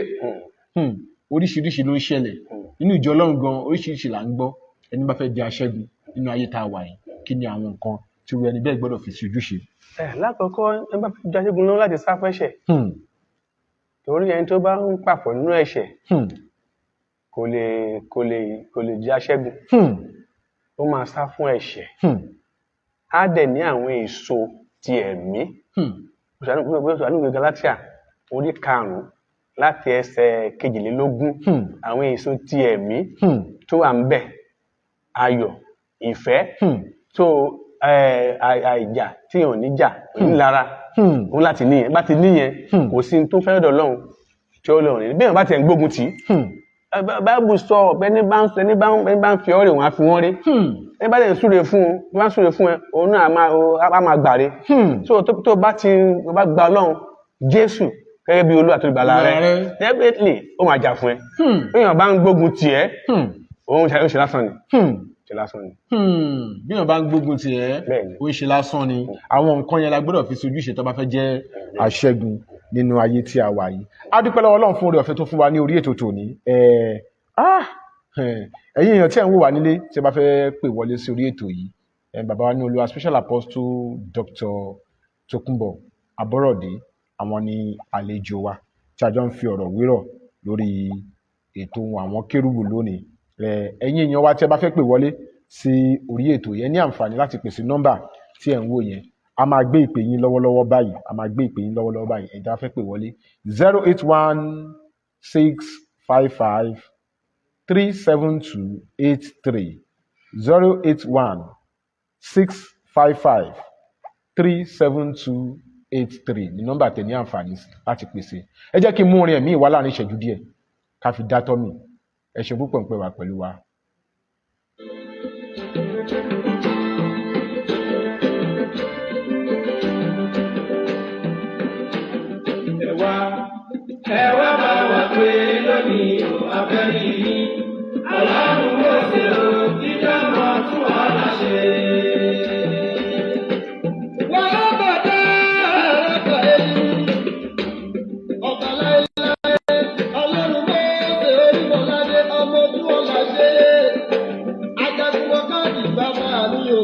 Oríṣiríṣi ló ń ṣẹlẹ̀ nínú ìjọ Ọlọ́run gan, oríṣiríṣi là ń gbọ́. Ẹni bá fẹ́ di aṣẹ́gun nínú ayé tá a wà yìí. Kí ni àwọn nǹkan tí irú ẹni bẹ́ẹ̀ gbọ́dọ̀ fi sí ojúṣe? Ẹ lákọ̀ọ́kọ́, ẹ bá fẹ́ jẹ́ aṣẹ́gun lọ́wọ́ láti sá fẹ́ṣẹ̀, torí ẹni tó bá ń pàpọ̀ nínú ẹ̀ṣẹ̀ kò lè jẹ́ aṣẹ́gun. Ó máa sá fún ẹ̀ṣẹ̀. Á dẹ̀ ní àwọn èso ti ẹ̀mí. Ṣàánú Gálátíà orí 5 láti ẹsẹ̀ 22. Àwọn èso ti ẹ̀mí tó wà ń bẹ̀: ayọ̀, ìfẹ́, tó àìjà tí ò ní jà, onílara. Òun láti níyẹn, bá ti níyẹn, kò sí ní tó fẹ́ lọ́dọ̀ Ọlọ́run tí ó lọ́rùn ní bí èèyàn bá tiẹ̀ ń gbógun tì í. Báìbù sọ ọ̀pẹ ní bá ń sọ, ẹni bá ń fi ọ́ rè, wọ́n á fi wọ́n rí. Ẹni bá dẹ̀ ń súre fún un, bá ń súre fún ẹ, òun náà á máa gbàre. So tó bá ti tó bá gba Ọlọ́run Jésù gẹ́gẹ́ bí Olúwa tó gbàlà rẹ, definitely ó máa jà fún ẹ. Bí èèyàn bá ń gbógun tì ẹ́, òun ṣe ó ṣe lásán ni. Ṣe lásán ni. Bí èèyàn bá ń gbógun tì ẹ́, Bẹ́ẹ̀ni. ó ń ṣe lásán ni. Àwọn nǹkan yẹn la gbọ́dọ̀ fi sí ojúṣe tó bá fẹ́ jẹ́ aṣẹ́gun nínú ayé tí a wà yìí. A dúpẹ́ lọ́wọ́ Ọlọ́run fún oore ọ̀fẹ́ tó fún wa ní orí ètò tòní. Ẹ̀yin èèyàn tí ẹ̀ ń wò wá nílé, tí ẹ bá fẹ́ pè wọlé sí orí ètò yìí, bàbá wa ní Olúwa, Special Apostle Dr. Tokunbo Aborode, àwọn ni àlejò wa tí a jọ ń fi ọ̀rọ̀ wérọ̀ lórí ètò àwọn kérúbù lónìí. Ẹ̀yin èèyàn wa tí ẹ bá fẹ́ pè wọlé sí orí ètò yẹn, ní àǹfààní láti pèsè nọ́mbà tí ẹ̀ ń wò yẹn. A máa gbé ìpè yín lọ́wọ́lọ́wọ́ báyìí. A máa gbé ìpè yín lọ́wọ́lọ́wọ́ báyìí. Ẹ̀yin tí a fẹ́ pè wọlé, 08165537283, 08165537283 ní nọ́mbà tẹ̀ ní àǹfààní láti pèsè. Ẹ jẹ́ kí n mú orin ẹ̀mí wá láàrin ìṣẹ́jú díẹ̀ ká fi dá tọ́mì. Ẹ ṣe púpọ̀ ń pẹ́ wá pẹ̀lú wa. Ẹ wá, ẹ wá bá wa pé lónìí o, abẹ́rí yín. Ọlọ́run Mósè o, tí dámọ̀ tún wàhálà ṣe. Wàhálà bàdá àràkà èyí. Ọba láéláé, Ọlọ́run Mósè Orímọ̀ládé, ọmọ ojú ọ̀la ṣe. Ajagun ọ̀kadì bàbá mi o.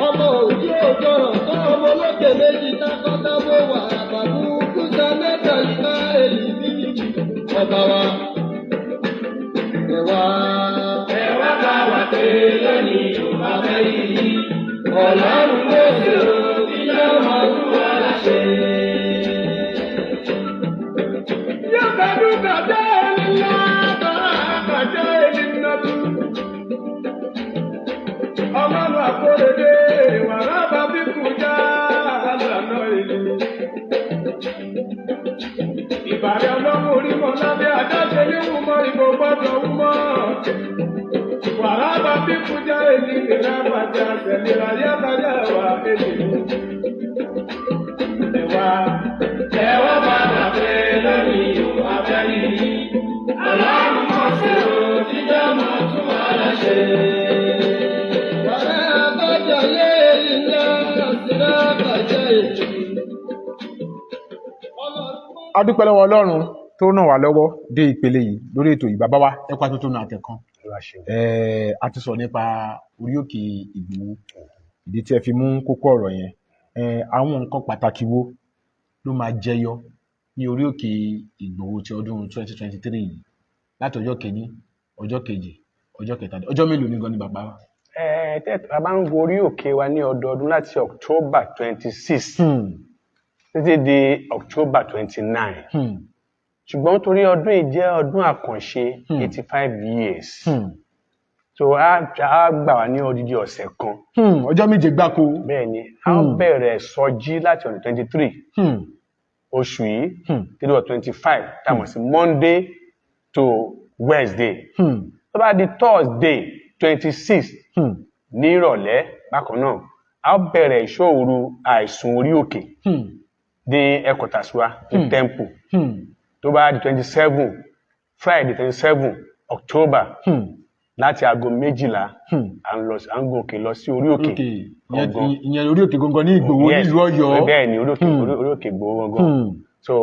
Ọmọ òjì òjọrọ̀ tọ́, ọmọ olókè méjì takọ́tabo wà àbàbù kúta mẹ́ta ìbá èlì bí ọba wa. Ẹ wá. Ẹ wá bá wa pé lónìí o, abẹ́rí yìí. Ọlọ́run Mósè o, tí yóò mọ tún wa láṣẹ. Yóò kàdé ńlá bá kàdé nínú. Ọlọ́run àkórèdé wàrà bàbí kújà lọ́nà ìlú. Ìbàrẹ̀ ọlọ́run orí mọ́ lábẹ́ àdáṣe ní wúmọ́ ìbò gbọ́dọ̀ wúmọ́. Wàrà bàbí kújà èlì ìlà bàjá tẹ̀léra yábàjá wà èlì. Ẹ wá, ẹ wá bá wà pé lónìí o, abẹ́rí yìí. Ọlọ́run Mósè o, tí dámọ̀ tún wà láṣẹ. Wàrà bàjá lé iná síra bàjá èjì. A dúpẹ́ lọ́wọ́ Ọlọ́run tó ràn wá lọ́wọ́ dé ìpele yìí lórí ètò yìí. Bàbá wa, ẹ kú atótónu àtẹ̀kan. Olúwa ṣeun. A ti sọ̀rọ̀ nípa orí òkè Ìgbòho, ìdí tí ẹ fi mú kókó ọ̀rọ̀ yẹn. Àwọn nǹkan pàtàkì wo ló máa jẹyọ ní orí òkè Ìgbòho ti ọdún 2023 yìí, láti ọjọ́ kìíní, ọjọ́ kejì, ọjọ́ kẹta, ọjọ́ mélòó ní gan ni bàbá wa? Ẹ tẹ́ a bá ń gorí òkè wa ní ọdọọdún láti October 26 títí di October 29. Ṣùgbọ́n torí ọdún yìí jẹ́ ọdún àkànṣe, 85 years, so a gbà wá ní odidi ọ̀sẹ̀ kan. Ọjọ́ 7 gbáko. Bẹ́ẹ̀ ni, a ó bẹ̀rẹ̀ sọjí láti ọdún 23 oṣù yìí títí wọ 25, tá a mọ̀ sí Monday to Wednesday. Tó bá di Thursday 26 ní ìrọ̀lẹ́ bákan náà, a ó bẹ̀rẹ̀ ìṣọ́ òru àìsùn orí òkè ní headquarters wa ní temple. Tó bá di 27, Friday 27 October, láti aago 12, à ń lọ, à ń gòkè lọ sí orí òkè òkè ìyẹn gangan. Ìyẹn orí òkè gangan ní Ìgbòho Yes, nílùú Ọ̀yọ́. Bẹ́ẹ̀ ni, orí òkè, orí òkè Ìgbòho gangan. So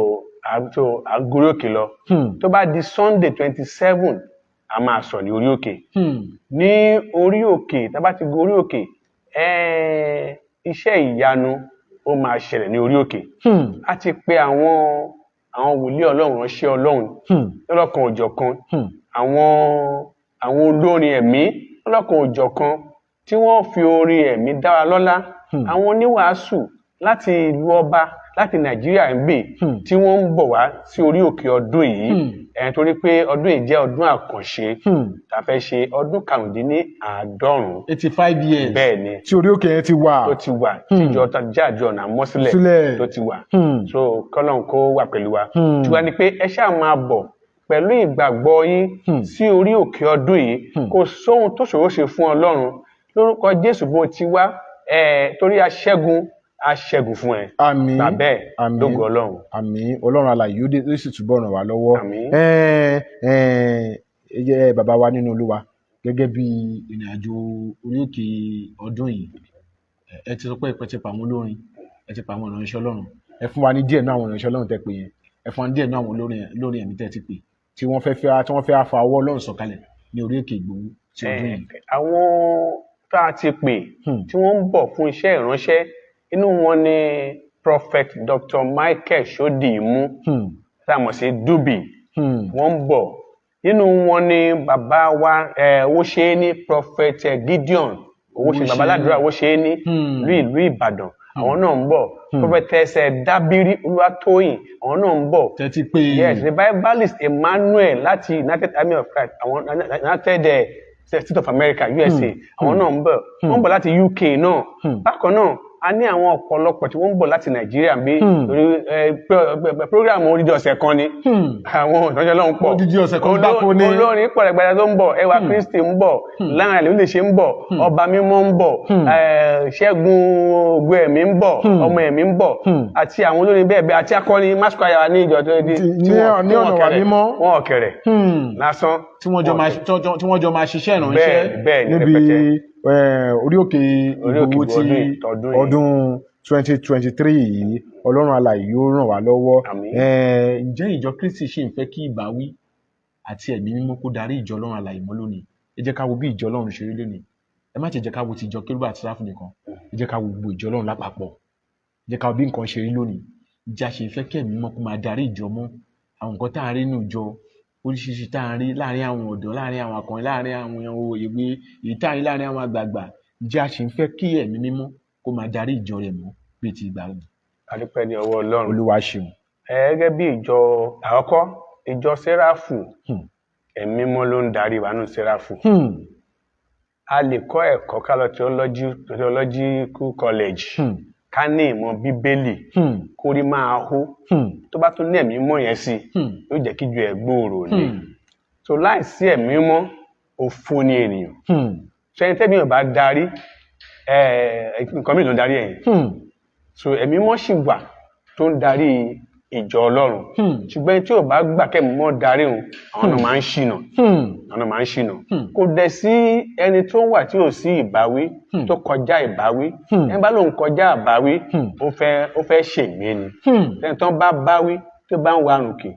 à ń gorí òkè lọ. Tó bá di Sunday 27, A máa sọ ní orí òkè. Ní orí òkè, tá a bá ti gun orí òkè, iṣẹ́ ìyanu ó máa ṣẹlẹ̀ ní orí òkè. A ti pe àwọn wòlíì Ọlọ́run, ránṣẹ́ Ọlọ́run lọ́lọ́kan òjọ̀kan, àwọn olórin ẹ̀mí lọ́lọ́kan òjọ̀kan tí wọ́n fi orin ẹ̀mí dá wa lọ́lá, àwọn oníwàásù láti ìlú ọba, láti Nàìjíríà ń bì, tí wọ́n ń bọ̀ wá sí orí òkè ọdún yìí, torí pé ọdún yìí jẹ́ ọdún àkànṣe tá a fẹ́ ṣe, ọdún 95. 85 years. Bẹ́ẹ̀ ni. Tí orí òkè yẹn ti wà. Tó ti wà, tíjọ jáde ọ̀nà àmọ́sílẹ̀ Sílẹ̀. tó ti wà. Hmm. So kọ́lọ́n kó wà pẹ̀lú wa. Hmm. Tiwa ni pé ẹ ṣáà máa bọ̀ pẹ̀lú ìgbàgbọ́ yín sí orí òkè ọdún yìí. Kò sóhun tó ṣòro ṣe fún Ọlọ́run. Lórúkọ Jésù, bó ti wá ẹ, torí aṣẹ́gun aṣẹ́gun fún ẹ. Àmín. Gbà bẹ́ẹ̀. Àmín. Lógo Ọlọ́run. Àmín. Ọlọ́run alààyè yóò dé, ó sì túbọ̀ ràn wá lọ́wọ́. Àmín. Ẹ bàbá wa nínú Olúwa, gẹ́gẹ́ bí ìrìn àjò orí òkè ọdún yìí, ẹ ti sọ pé ẹ ti pa àwọn olórin, ẹ ti pa àwọn ìránṣẹ́ Ọlọ́run. Ẹ fún wa ní díẹ̀ náà àwọn ìránṣẹ́ Ọlọ́run tẹ́ pè yẹn, ẹ fún wa ní díẹ̀ náà àwọn olórin ẹ̀mí tẹ́ ti pè tí wọ́n fẹ́ fa ọwọ́ Ọlọ́run sọ̀kalẹ̀ ní orí òkè Ìgbòho ti ọdún yìí. Àwọn tá a ti pè tí wọ́n ń bọ̀ fún iṣẹ́ ìránṣẹ́, inú wọn ni Prophet Dr. Michael Sodimu, tá a mọ̀ sí Dubi. Wọ́n ń bọ̀. Nínú wọn ni bàbá wa Owóṣeéní, Prophet Gideon Owóṣe, bàbá aládùúrà Owóṣeéní ìlú Ìbàdàn, àwọn náà ń bọ̀. Prophetess Dábírí Olúwatóyìn, àwọn náà ń bọ̀. Tẹ́ ti pè. Yes, revivalist Emmanuel láti United Army of Christ, àwọn United States of America, USA, àwọn náà ń bọ̀. Wọ́n ń bọ̀ láti UK náà. Bákan náà, a ní àwọn ọ̀pọ̀lọpọ̀ tí wọ́n ń bọ̀ láti Nàìjíríà bí torí program odidi ọ̀sẹ̀ kan ni. Àwọn ìtọ́jú Ọlọ́run pọ̀. Odidi ọ̀sẹ̀ kan gbáko ni. Olórin pọ̀ rẹpẹtẹ tó ń bọ̀. Ẹwà Kristi ń bọ̀, Láàrin Àlè lè ṣe ń bọ̀, Ọba Mímọ́ ń bọ̀, Ṣẹ́gun Ògo Ẹ̀mí ń bọ̀, Ọmọ Ẹ̀mí ń bọ̀, àti àwọn olórin bẹ́ẹ̀ bẹ́ẹ̀, àti akọrin masquire ní ìjọ tó di Ní ọ̀nà wà mímọ́. Wọn ọ̀kẹ̀rẹ̀ lásán. Tí wọ́n jọ máa ṣiṣẹ́ ìránṣẹ́ Bẹ́ẹ̀ ni, níbi rẹpẹtẹ. Orí òkè Orí òkè Ìgbòho ti tọdún yìí. Ọdún 2023 yìí. Ọlọ́run alààyè yóò ràn wá lọ́wọ́. Àmín. Ǹjẹ́ ìjọ Kristi ṣì ń fẹ́ kí ìbáwí àti ẹ̀mí mímọ́ kó darí ìjọ Ọlọ́run alààyè mọ́ lónìí? Ẹ jẹ́ ká wo bí ìjọ Ọlọ́run ṣe rí lónìí. Ẹ má ti jẹ́ ká wo ti ìjọ Kérúbù àti Séráfù nìkan, ẹ jẹ́ ká wo gbogbo ìjọ Ọlọ́run lápapọ̀. Ẹ jẹ́ ká wo bí nǹkan ṣe rí lónìí. Ìjà ṣe fẹ́ kí ẹ̀mí mímọ́ kó máa darí ìjọ mọ́? Àwọn nǹkan tá à ń rí nínú ìjọ oríṣiríṣi, tá à ń rí láàrin àwọn ọ̀dọ́, láàrin àwọn akọrin, láàrin àwọn èwe, èyí tá à ń rí láàrin àwọn àgbààgbà, ǹjẹ́ a ṣì ń fẹ́ kí ẹ̀mí mímọ́ kó máa darí ìjọ rẹ̀ mọ́ bíi ti ìgbà yìí? A dúpẹ́ ní ọwọ́ Ọlọ́run. Olúwa ṣeun. Gẹ́gẹ́ bí ìjọ àkọ́kọ́, ìjọ Séráfù, ẹ̀mí mímọ́ ló ń darí wa nínú Séráfù. A lè kọ́ ẹ̀kọ́, ká lọ theological college, ká ní ìmọ̀ Bíbélì, kó rí máa hó. Tó bá tún ní ẹ̀mí mímọ́ yẹn sí, yóò jẹ́ kí ju ẹ̀ gbòòrò ni. So láìsí ẹ̀mí mímọ́, òfo ni ènìyàn. So ẹni tẹ́mi ò bá darí, nǹkan mìíràn ló ń darí ẹ̀yìn. So ẹ̀mí mímọ́ sì wà tó ń darí ìjọ Ọlọ́run, ṣùgbọ́n ẹni tí ò bá gbà kẹ́mi mímọ́ darí òun, àwọn náà máa ń ṣìnà. Àwọn náà máa ń ṣìnà. Kò dẹ̀ sí ẹni tó wà tí ò sí ìbáwí tó kọjá ìbáwí. Ẹni bá lóun kọjá ìbáwí, ó fẹ́ ṣègbé ni. Ẹni tó bá báwí, tó bá ń warùn kì,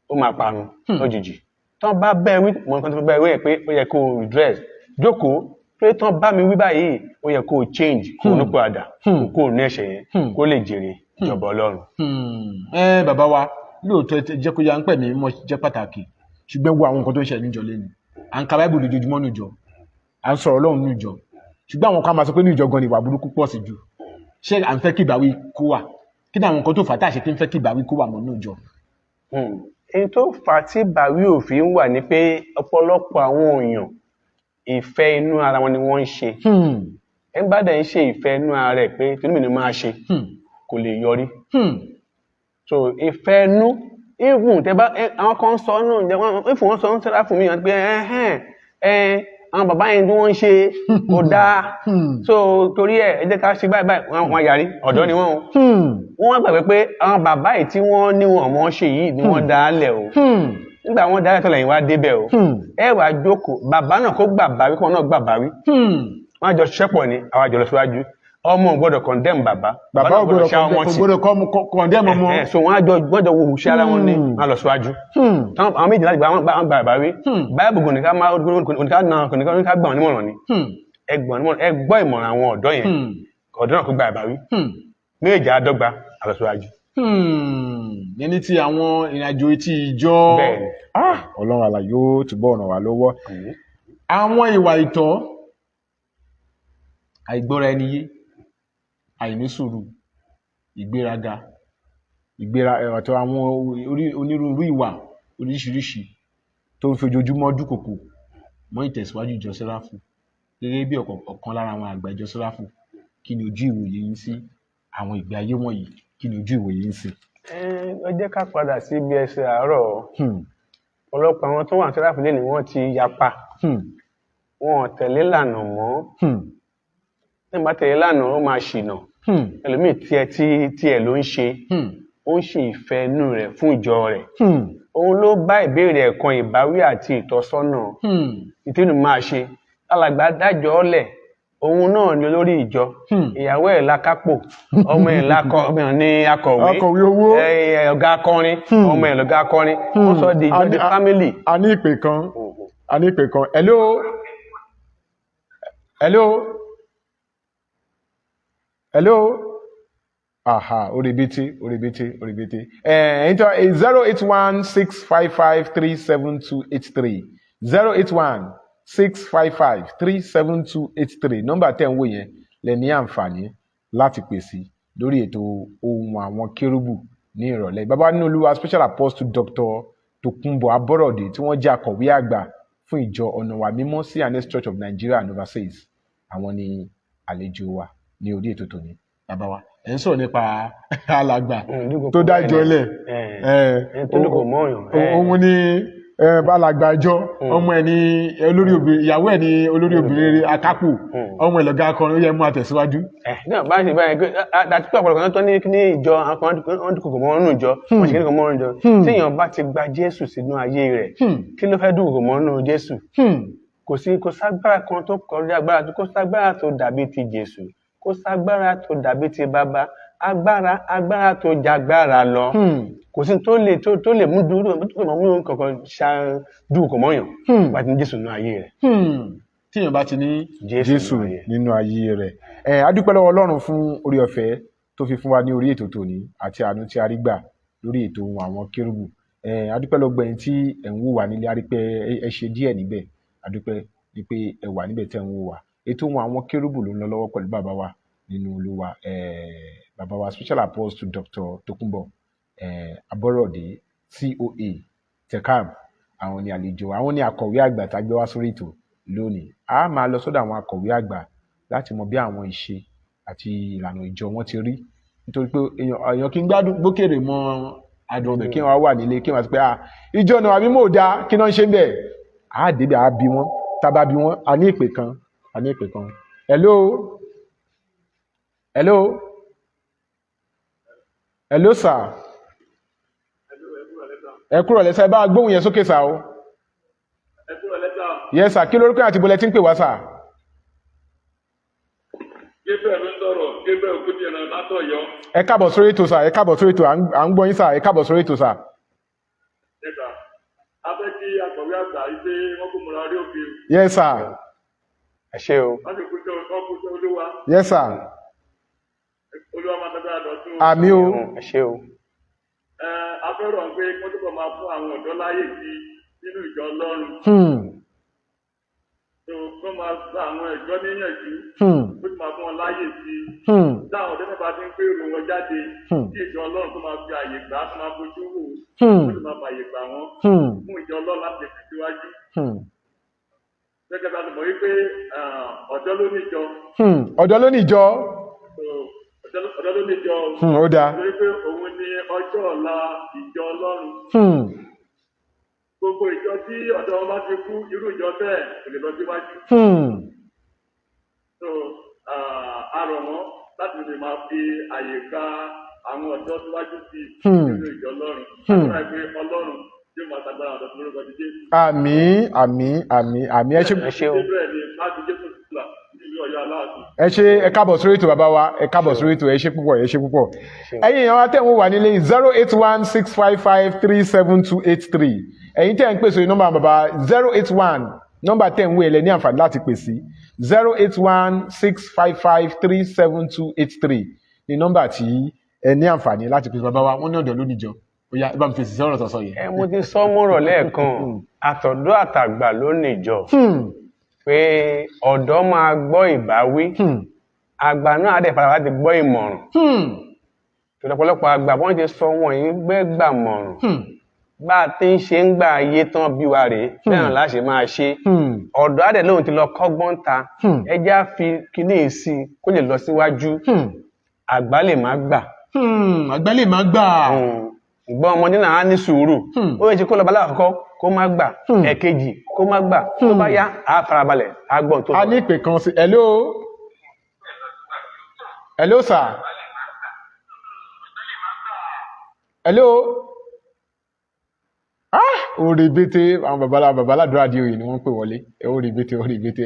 ó máa parun lójijì. Tó bá bẹ́ẹ̀ wí mọ nǹkan tó bẹ́ẹ̀ wí yẹn pé ó yẹ kó o redress, jókòó pé tán bá mi wí báyìí, ó yẹ kó o change, kó o ní padà, kó o ní ẹ̀ṣẹ̀ yẹn, kó lè jèrè ìjọba Ọlọ́run. Ẹ bàbá wa, lóòótọ́ ẹ jẹ́ kó yá ń pẹ̀ mí mọ́ jẹ́ pàtàkì, ṣùgbọ́n wo àwọn nǹkan tó ń ṣẹlẹ̀ níjọ lẹ́nu. À ń ka Báíbù lójoojúmọ́ níjọ, à ń sọ̀rọ̀ Ọlọ́run níjọ, ṣùgbọ́n àwọn kan máa sọ pé níjọ gan ni ìwà burúkú pọ̀ sí jù. Ṣé à ń fẹ́ kí ìbáwí kó wà? Kí ni àwọn nǹkan tó fà á tá a ṣe kí ń fẹ́ kí ìbáwí kó wà mọ́ níjọ? Èyí tó fà á tí ìbáwí òfin wà ní pé ọ̀pọ̀lọpọ̀ àwọn èèyàn, ìfẹ́ inú ara wọn ni wọ́n ń ṣe. Ẹ bá dẹ̀ ń ṣe ìfẹ́ inú ara rẹ̀ pé tinú mi ni máa ṣe, kò lè yọrí. So ìfẹ́ inú, even tẹ bá àwọn kan sọ náà ǹjẹ́ wọ́n if wọ́n sọ ń sẹ́ra fún mi pé ẹ̀hẹ́n ẹ̀, àwọn bàbá yẹn tí wọ́n ń ṣe kò dáa, so torí ẹ̀, ẹ jẹ́ ká ṣe báyìí báyìí, wọ́n yarí. Ọ̀dọ́ ni wọ́n o. Wọ́n wá gbàgbé pé àwọn bàbá yìí tí wọ́n ní wọn mọ̀ ṣe yìí ni wọ́n dá lẹ̀ o. Nígbà wọ́n dá lẹ̀ tó, lẹ́yìn wá débẹ̀ o. Ẹ wàá jókòó, bàbá náà kó gbà báwí, kó náà gbà báwí, wọ́n á jọ ṣiṣẹ́ pọ̀ ní àwọn àjọ lọ síwájú. Ọmọ ò gbọ́dọ̀ condemn bàbá. Bàbá náà ò gbọ́dọ̀ ṣá ọmọ kò tì. gbọ́dọ̀ condemn ọmọ. So wọ́n á jọ gbọ́dọ̀ wo òṣì ara wọn ní wọ́n á lọ síwájú. Táwọn àwọn méjì láti gba wọn gba ìbáwí. Báyìí kò ní ká máa kò ní ká na kò ní ká gbà wọn nímọ̀ràn ni. Ẹ gbà wọn nímọ̀ràn, ẹ gbọ́ ìmọ̀ràn àwọn ọ̀dọ́ yẹn. Ọ̀dọ́ náà kó gba ìbáwí. Méjì á dọ́gba, á lọ síwájú. Yẹn ní ti àwọn ìrìnàjò etí ìjọ. Bẹ́ẹ̀ni. Ah, Ọlọ́run àlà yóò túbọ̀ ràn wá lọ́wọ́. Àwọn ìwà ìtọ́, àìgbọ́ra ẹni yé, àìnísùúrù, ìgbéraga, ìgbéra àti àwọn onírúurú ìwà oríṣiríṣi tó ń fi ojoojúmọ́ dúnkòkò mọ́ ìtẹ̀síwájú ìjọ Sẹ́ráfù, gẹ́gẹ́ bí ọ̀kan lára àwọn àgbà ìjọ Sẹ́ráfù, kí ni ojú ìwòye yín sí àwọn ìgbé ayé wọ̀nyí? Kí ni ojú ìwòye yín sí? Ẹ jẹ́ ká padà sí ibi ẹsẹ̀ àárọ̀. Ọ̀pọ̀lọpọ̀ àwọn tó wà ní Sẹ́ráfù lé ní wọ́n ti yapa. Wọn ò tẹ̀lé lànà mọ́. Tí wọ́n bá tẹ̀lé lànà, ó máa ṣìnà. Ẹlòmíì tiẹ̀ tí tiẹ̀ ló ń ṣe. Ó ń ṣe ìfẹ́ inú rẹ̀ fún ìjọ rẹ̀. Òun ló bá ìbéèrè ẹ̀kan ìbáwí àti ìtọ́sọ́nà. Ìtẹ́nu máa ṣe alàgbà dájọ́ ọ̀lẹ̀, òun náà ni olórí ìjọ. Ìyàwó ẹ̀ lákápò, ọmọ ẹ̀ lákọ, ọmọ ẹ̀ ní akọ̀wé. Akọ̀wé owó. Ọ̀gá akọrin, ọmọ ẹ̀ lọ̀gá akọrin. Wọ́n sọ di ìjọ di family. A ní ìpè kan, a ní ìpè kan. Hello, hello, hello. Aha, orebete, orebete, orebete. 08165537283, 08165537283, nọ́mbà tẹ́ ń wò yẹn lẹ ní àǹfààní láti pè sí lórí ètò Ohùn Àwọn Kérúbù ní ìrọ̀lẹ́. Bàbá nínú Olúwa, Special Apostle Dr. Tòkunbọ̀ Abọ́rọ̀dé, tí wọ́n jẹ́ akọ̀wé àgbà fún ìjọ Ọ̀nà Ìwà Mímọ́ C&S Church of Nigeria and Overseas, àwọn ni àlejò wa ní orí ètò tòní. Bàbá wa, ẹ̀ ń sọ̀rọ̀ nípa alàgbà tó dájọ́ lẹ̀. Ẹni tó dúnkòkò mọ́yàn. Òun ni alàgbà ìjọ, ọmọ ẹ̀ ní olórí obìnrin, ìyàwó ẹ̀ ní olórí obìnrin akápò, ọmọ ẹ̀ lọ̀gá akọrin. Ó yẹ mú àtẹ̀síwájú. Náà bá ṣe báyìí pé àti pé ọ̀pọ̀lọpọ̀ tó ní ní ìjọ, àwọn kan wọ́n dúnkòkò mọ́ nínú ìjọ, wọ́n ṣe kíni kan mọ́ nínú ìjọ. Tí èèyàn bá ti gba Jésù sínú ayé rẹ̀, kí ló fẹ́ dúnkòkò mọ́ nínú Jésù? Kò sí, kò ságbára kan tó kọjá agbára tó, kò ságbára tó dàbí ti Jésù, kò ságbára tó dàbí ti bàbá, agbára, agbára tó jagbára lọ. Kò sí tó lè tó lè mú dúró, tó lè mú kankan ṣá dúnkòkò mọ́yàn bá ti ní Jésù nínú ayé rẹ̀. Tíyàn bá ti ní Jésù Jésù nínú ayé. nínú ayé rẹ̀. Ẹ a dúpẹ́ lọ́wọ́ Ọlọ́run fún orí ọ̀fẹ́ tó fi fún wa ní orí ètò tòní àti àánú tí a rí gbà lórí ètò Ohùn Àwọn Kérúbù. A dúpẹ́ lọ́gbọ̀ ẹ̀yin tí ẹ̀ ń wò wá nílé. A rí pé ẹ ṣe díẹ̀ níbẹ̀. A dúpẹ́ ní pé ẹ wà níbẹ̀ tẹ́ ń wò wá. Ètò Ohùn Àwọn Kérúbù ló ń lọ lọ́wọ́ pẹ̀lú bàbá wa nínú Olúwa, bàbá wa Special Apostle Dr. Tokunbo Aborode, COA TECAM. Àwọn ni àlejò, àwọn ni akọ̀wé àgbà tá a gbé wá sórí ètò lónìí. A máa lọ sọ́dọ̀ àwọn akọ̀wé àgbà láti mọ bí àwọn ìṣe àti ìlànà ìjọ wọn ti rí, nítorí pé èèyàn kì í gbádùn gbókèrè mọ adùn ọbẹ̀ kí wọ́n wà nílé kí wọ́n sọ pé, "Ah, ìjọ náà àbí mò dáa, kí náà ń ṣe ń bẹ̀?" Á débi, á bí wọn. Tá a bá bí wọn, a ní ìpè kan, a ní ìpè kan. Hello, hello, hello sir. Ẹ kúrò lẹ́sẹ̀, ẹ bá gbóhùn yẹn sókè sir o. Yes sir, kí lórúkọ àti bọ́lẹ̀ tí ń pè wá sir? Gabriel ló ń sọ̀rọ̀, Gabriel Ògúndìran látọ̀yọ́. Ẹ káàbọ̀ sórí ètò sir, ẹ káàbọ̀ sórí ètò. À ń gbọ́ yín sir, ẹ káàbọ̀ sórí ètò sir. Nígbà a fẹ́ kí akọ̀wé àgbà yìí pé wọ́n kò múra orí òkè. Yes sir. Ẹ ṣé o. Wọ́n sì kú jẹ́, wọ́n kú jẹ́ Olúwa. Yes sir. Olúwa máa tẹ́tẹ́ àdọ̀tún. Àmín o. Ẹ ṣé o. Ẹ a fẹ́ rọ̀ pé kí wọ́n túbọ̀ máa fún àwọn ọ̀dọ́ láyè sí nínú ìjọ Ọlọ́run. Tó kọ́ máa gba àwọn ìjọ níyànjú. Ó sì máa fún wọn láyè sí. Táwọn ọ̀dọ́ náà bá ti ń gbé èrò wọn jáde. Kí ìjọ Ọlọ́run tó máa fi àyè gbà á, tó máa fojú wò ó. Ó sì máa fàyè gbà wọ́n. Fún ìjọ Ọlọ́run láti lè tẹ̀síwájú. Gẹ́gẹ́ bá ti mọ̀ wípé ọ̀dọ́ ló ní ìjọ. Ọ̀dọ́ ló ní ìjọ. So, ọ̀dọ́ ló ní ìjọ. Ó dáa. Torí pé òun ni ọjọ́ ọ̀la ìjọ Ọlọ́run. Gbogbo ìjọ tí ọ̀dọ́ wọn bá ti kú, irú ìjọ bẹ́ẹ̀ kò lè lọ síwájú. So a rọ̀ wọ́n láti lè máa fi àyè gba àwọn ọ̀dọ́ síwájú sí nínú ìjọ Ọlọ́run. Àdúrà pé Ọlọ́run yóò máa ṣàgbára ọ̀dọ́ lórúkọ ti Jésù. Àmín, àmín, àmín, àmín. Ẹ ṣé. Ẹ ṣé o. Gabriel ni láti Jésù sílà nílùú Ọ̀yọ́. Ọ̀yọ́ Aláàfin. Ẹ ṣe, ẹ káàbọ̀ sórí ètò, bàbá wa. Ẹ káàbọ̀ sórí ètò. Ẹ ṣe púpọ̀, ẹ ṣe púpọ̀. Ẹ̀yin èèyàn wa tẹ̀ ń wò wá nílé, 08165537283. Ẹ̀yin tẹ̀ ń pè sórí nọ́mbà bàbá, 081, nọ́mbà tẹ̀ ń wò ẹ̀ lẹ́ ní àǹfààní láti pè sí. 08165537283 ní nọ́mbà tí ẹ ní àǹfààní láti pè sí. Bàbá wa, wọ́n ní ọ̀dọ́ lónìí jọ. Ó yá, ẹ bá mi fèsì sí ọ̀rọ̀ sọ̀sọ̀ yẹn. Ẹ mo ti sọ mọ́rọ̀ lẹ́ẹ̀kan, àtọ̀dọ́ àtàgbà ló níjọ, pé ọ̀dọ́ máa gbọ́ ìbáwí, àgbà náà á dẹ̀ padà láti gbọ́ ìmọ̀ràn. Tòlọ́pọ̀lọpọ̀ àgbà wọ́n ti sọ wọn yìí gbẹ́gbà mọ̀ràn. Bá a ti ń ṣe ń gbà ayé tán bí wa rèé, bẹ́ẹ̀ náà láṣẹ máa ṣe. Ọ̀dọ́ á dẹ̀ lóhun ti lọ kọ́gbọ́n ta, ẹ jẹ́ á fi kíní yìí sí i kó lè lọ síwájú. Àgbà lè má gbà. Àgbà lè má gbà. Ṣùgbọ́n ọmọdé náà á ní sùúrù. Ó yẹ kó lọ bá lákọ̀ọ́kọ́, kó má gbà, ẹ̀kejì kó má gbà, tó bá yá, á farabalẹ̀, á gbọ́n tó A sọ. ní ìpè kan sí. Hello, hello sir, hello. Ah, orí bété, àwọn babalá babaládùúrà di òye ni wọ́n ń pè wọlé. Orí bété, orí bété.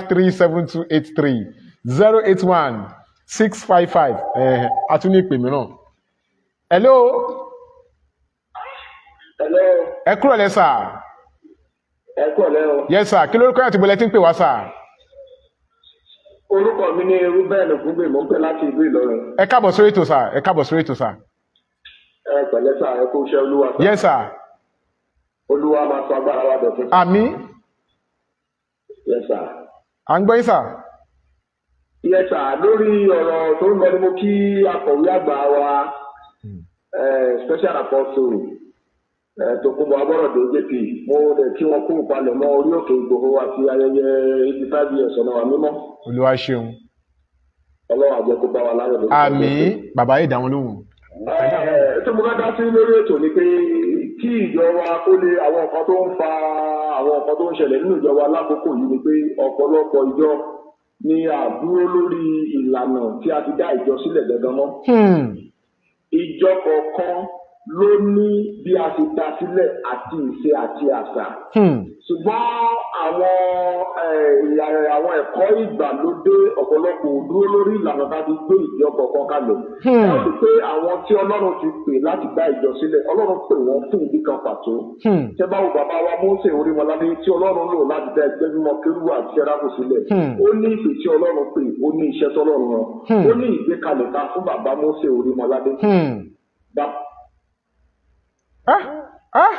08165537283, 081655. A tún ní ìpè mìíràn. Hello. Hello. Ẹ kúrọ̀lẹ́, sir. Ẹ kúrọ̀lẹ́ o. Yes sir, kí lórúkọ yàtọ̀ ìbọ̀lẹ̀ tí ń pè wá, sir? Orúkọ mi ní Ruben Ògúngbè, mò ń pè láti ìlú Ìlọrin. Ẹ káàbọ̀ sórí ètò, sir. Ẹ káàbọ̀ sórí ètò, sir. Ẹ pẹ̀lẹ́ sir, ẹ kú iṣẹ́ Olúwa, sir. Yes sir. Olúwa máa sọ agbára wa dọ̀tun. Àmín. Yes sir. À ń gbọ́ yín, sir. Yes sir, lórí ọ̀rọ̀ tó ń lọ ni mo kí akọ̀wé àgbà wa, special apostle Tòkunbọ̀ Abọ́rọ̀dé JP. Mo dẹ̀ kí wọn kú ìpalẹ̀mọ́ orí òkè Ìgbòho àti ayẹyẹ 85 years ọ̀nà wa mímọ́. Olúwa ṣeun. Ọlọ́run àjẹ́ kó bá wa láyọ̀ lórúkọ Àmín. Jésù. Bàbá yìí dá wọn lóhùn. Tí mo fẹ́ dá sí lórí ètò ni pé kí ìjọ wa kó lè, àwọn nǹkan tó ń fa àwọn nǹkan tó ń ṣẹlẹ̀ nínú ìjọ wa lákòókò yìí ni pé ọ̀pọ̀lọpọ̀ ìjọ ni a dúró lórí ìlànà tí a ti dá ìjọ sílẹ̀ gangan mọ́. Ìjọ kọ̀ọ̀kan ló ní bí a ti dá sílẹ̀ àti ìṣe àti àṣà. Ṣùgbọ́n àwọn ẹ̀kọ́ ìgbàlódé, ọ̀pọ̀lọpọ̀ ò dúró lórí ìlànà tá a ti gbé ìjọ kọ̀ọ̀kan kalẹ̀. Ẹ ó rí pé àwọn tí Ọlọ́run ti pè láti dá ìjọ sílẹ̀, Ọlọ́run pè wọ́n fún ìdí kan pàtó. Tẹ́ bá wo bàbá wa Mósè Orímọládé tí Ọlọ́run lò láti dá ẹgbẹ́ mímọ́ Kérúbù àti Séráfù sílẹ̀. Ó ní ìpè tí Ọlọ́run pè, ó ní iṣẹ́ tọ́lọ́run rán. Ó ní ìgbékalẹ̀ ta fún bàbá Mósè Orímọládé. Ah ah.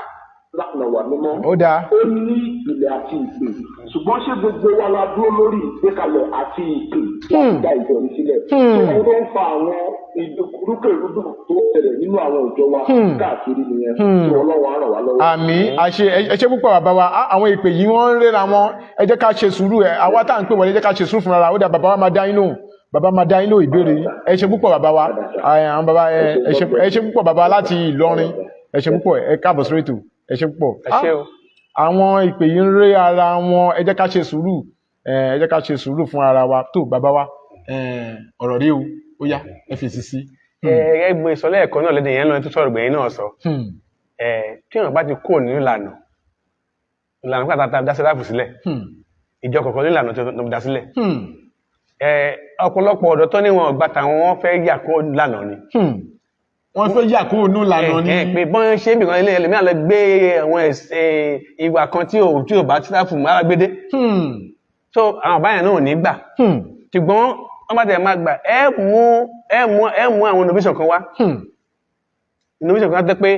Lánàá wà mímọ́. Ó dáa. Ó ní ìpìlẹ̀ àti ìpè, ṣùgbọ́n ṣé gbogbo wa la dúró lórí ìgbékalẹ̀ àti ìpè láti dá ìjọ yìí sílẹ̀? Tó ohun tó ń fa àwọn ìrúkèrúdò tó ṣẹlẹ̀ nínú àwọn ìjọ wa káàkiri nìyẹn. Tí Ọlọ́run á ràn wá lọ́wọ́. Àmín, àṣẹ. Ẹ ṣé púpọ̀, bàbá wa. Á, àwọn ìpè yìí wọ́n ń réra wọn. Ẹ jẹ́ ká ṣe sùúrù. Ẹ àwa tá à ń pè wọlé, ẹ jẹ́ ká ṣe sùúrù fúnra wa. Ó dà, bàbá wa máa dá yín lóhùn, bàbá máa dá yín lóhùn ìbéèrè yìí. Ẹ ṣé púpọ̀, bàbá wa. Àwọn bàbá, ẹ ṣé púpọ̀, bàbá láti Ìlọrin. Ẹ ṣé púpọ̀, ẹ káàbọ̀ sórí ètò. Ẹ ṣé púpọ̀. Ẹ ṣé o. Àwọn ìpè yìí ń ré ara wọn. Ẹ jẹ́ ká ṣe sùúrù, ẹ jẹ́ ká ṣe sùúrù fún ara wa. Tó bàbá wa, ọ̀rọ̀ rí o. Ó yá, ẹ fèsì sí. Ẹ ẹ gbé sọ lẹ́ẹ̀kan náà lédè yẹn náà tó sọ̀rọ̀ gbẹ̀yìn náà sọ. Ẹ tí èèyàn bá ti kúrò nínú ìlànà pàtàkì tá a dá Sẹ́ráfù sílẹ̀, ìjọ kọ̀ọ̀kan ní ìlànà tó dá sílẹ̀. Ẹ ọ̀pọ̀lọpọ̀ ọ̀dọ́ tó ní wọn gbà táwọn wọn fẹ́ yà kó lànà ni. Wọ́n fẹ́ yà kúrò nínú ìlànà ni. Ẹ pé bọ́n ṣe é bìkan ilé ẹlòmíràn lọ gbé àwọn ẹ̀sẹ̀ ìwà kan tí ò bá Sẹ́ráfù mára gbédé. So àwọn báyẹn náà ò ní gbà. Ṣùgbọ́n wọ́n bá tẹ̀ máa gbà, ẹ mú àwọn innovation kan wá. Innovation kan tẹ́ pé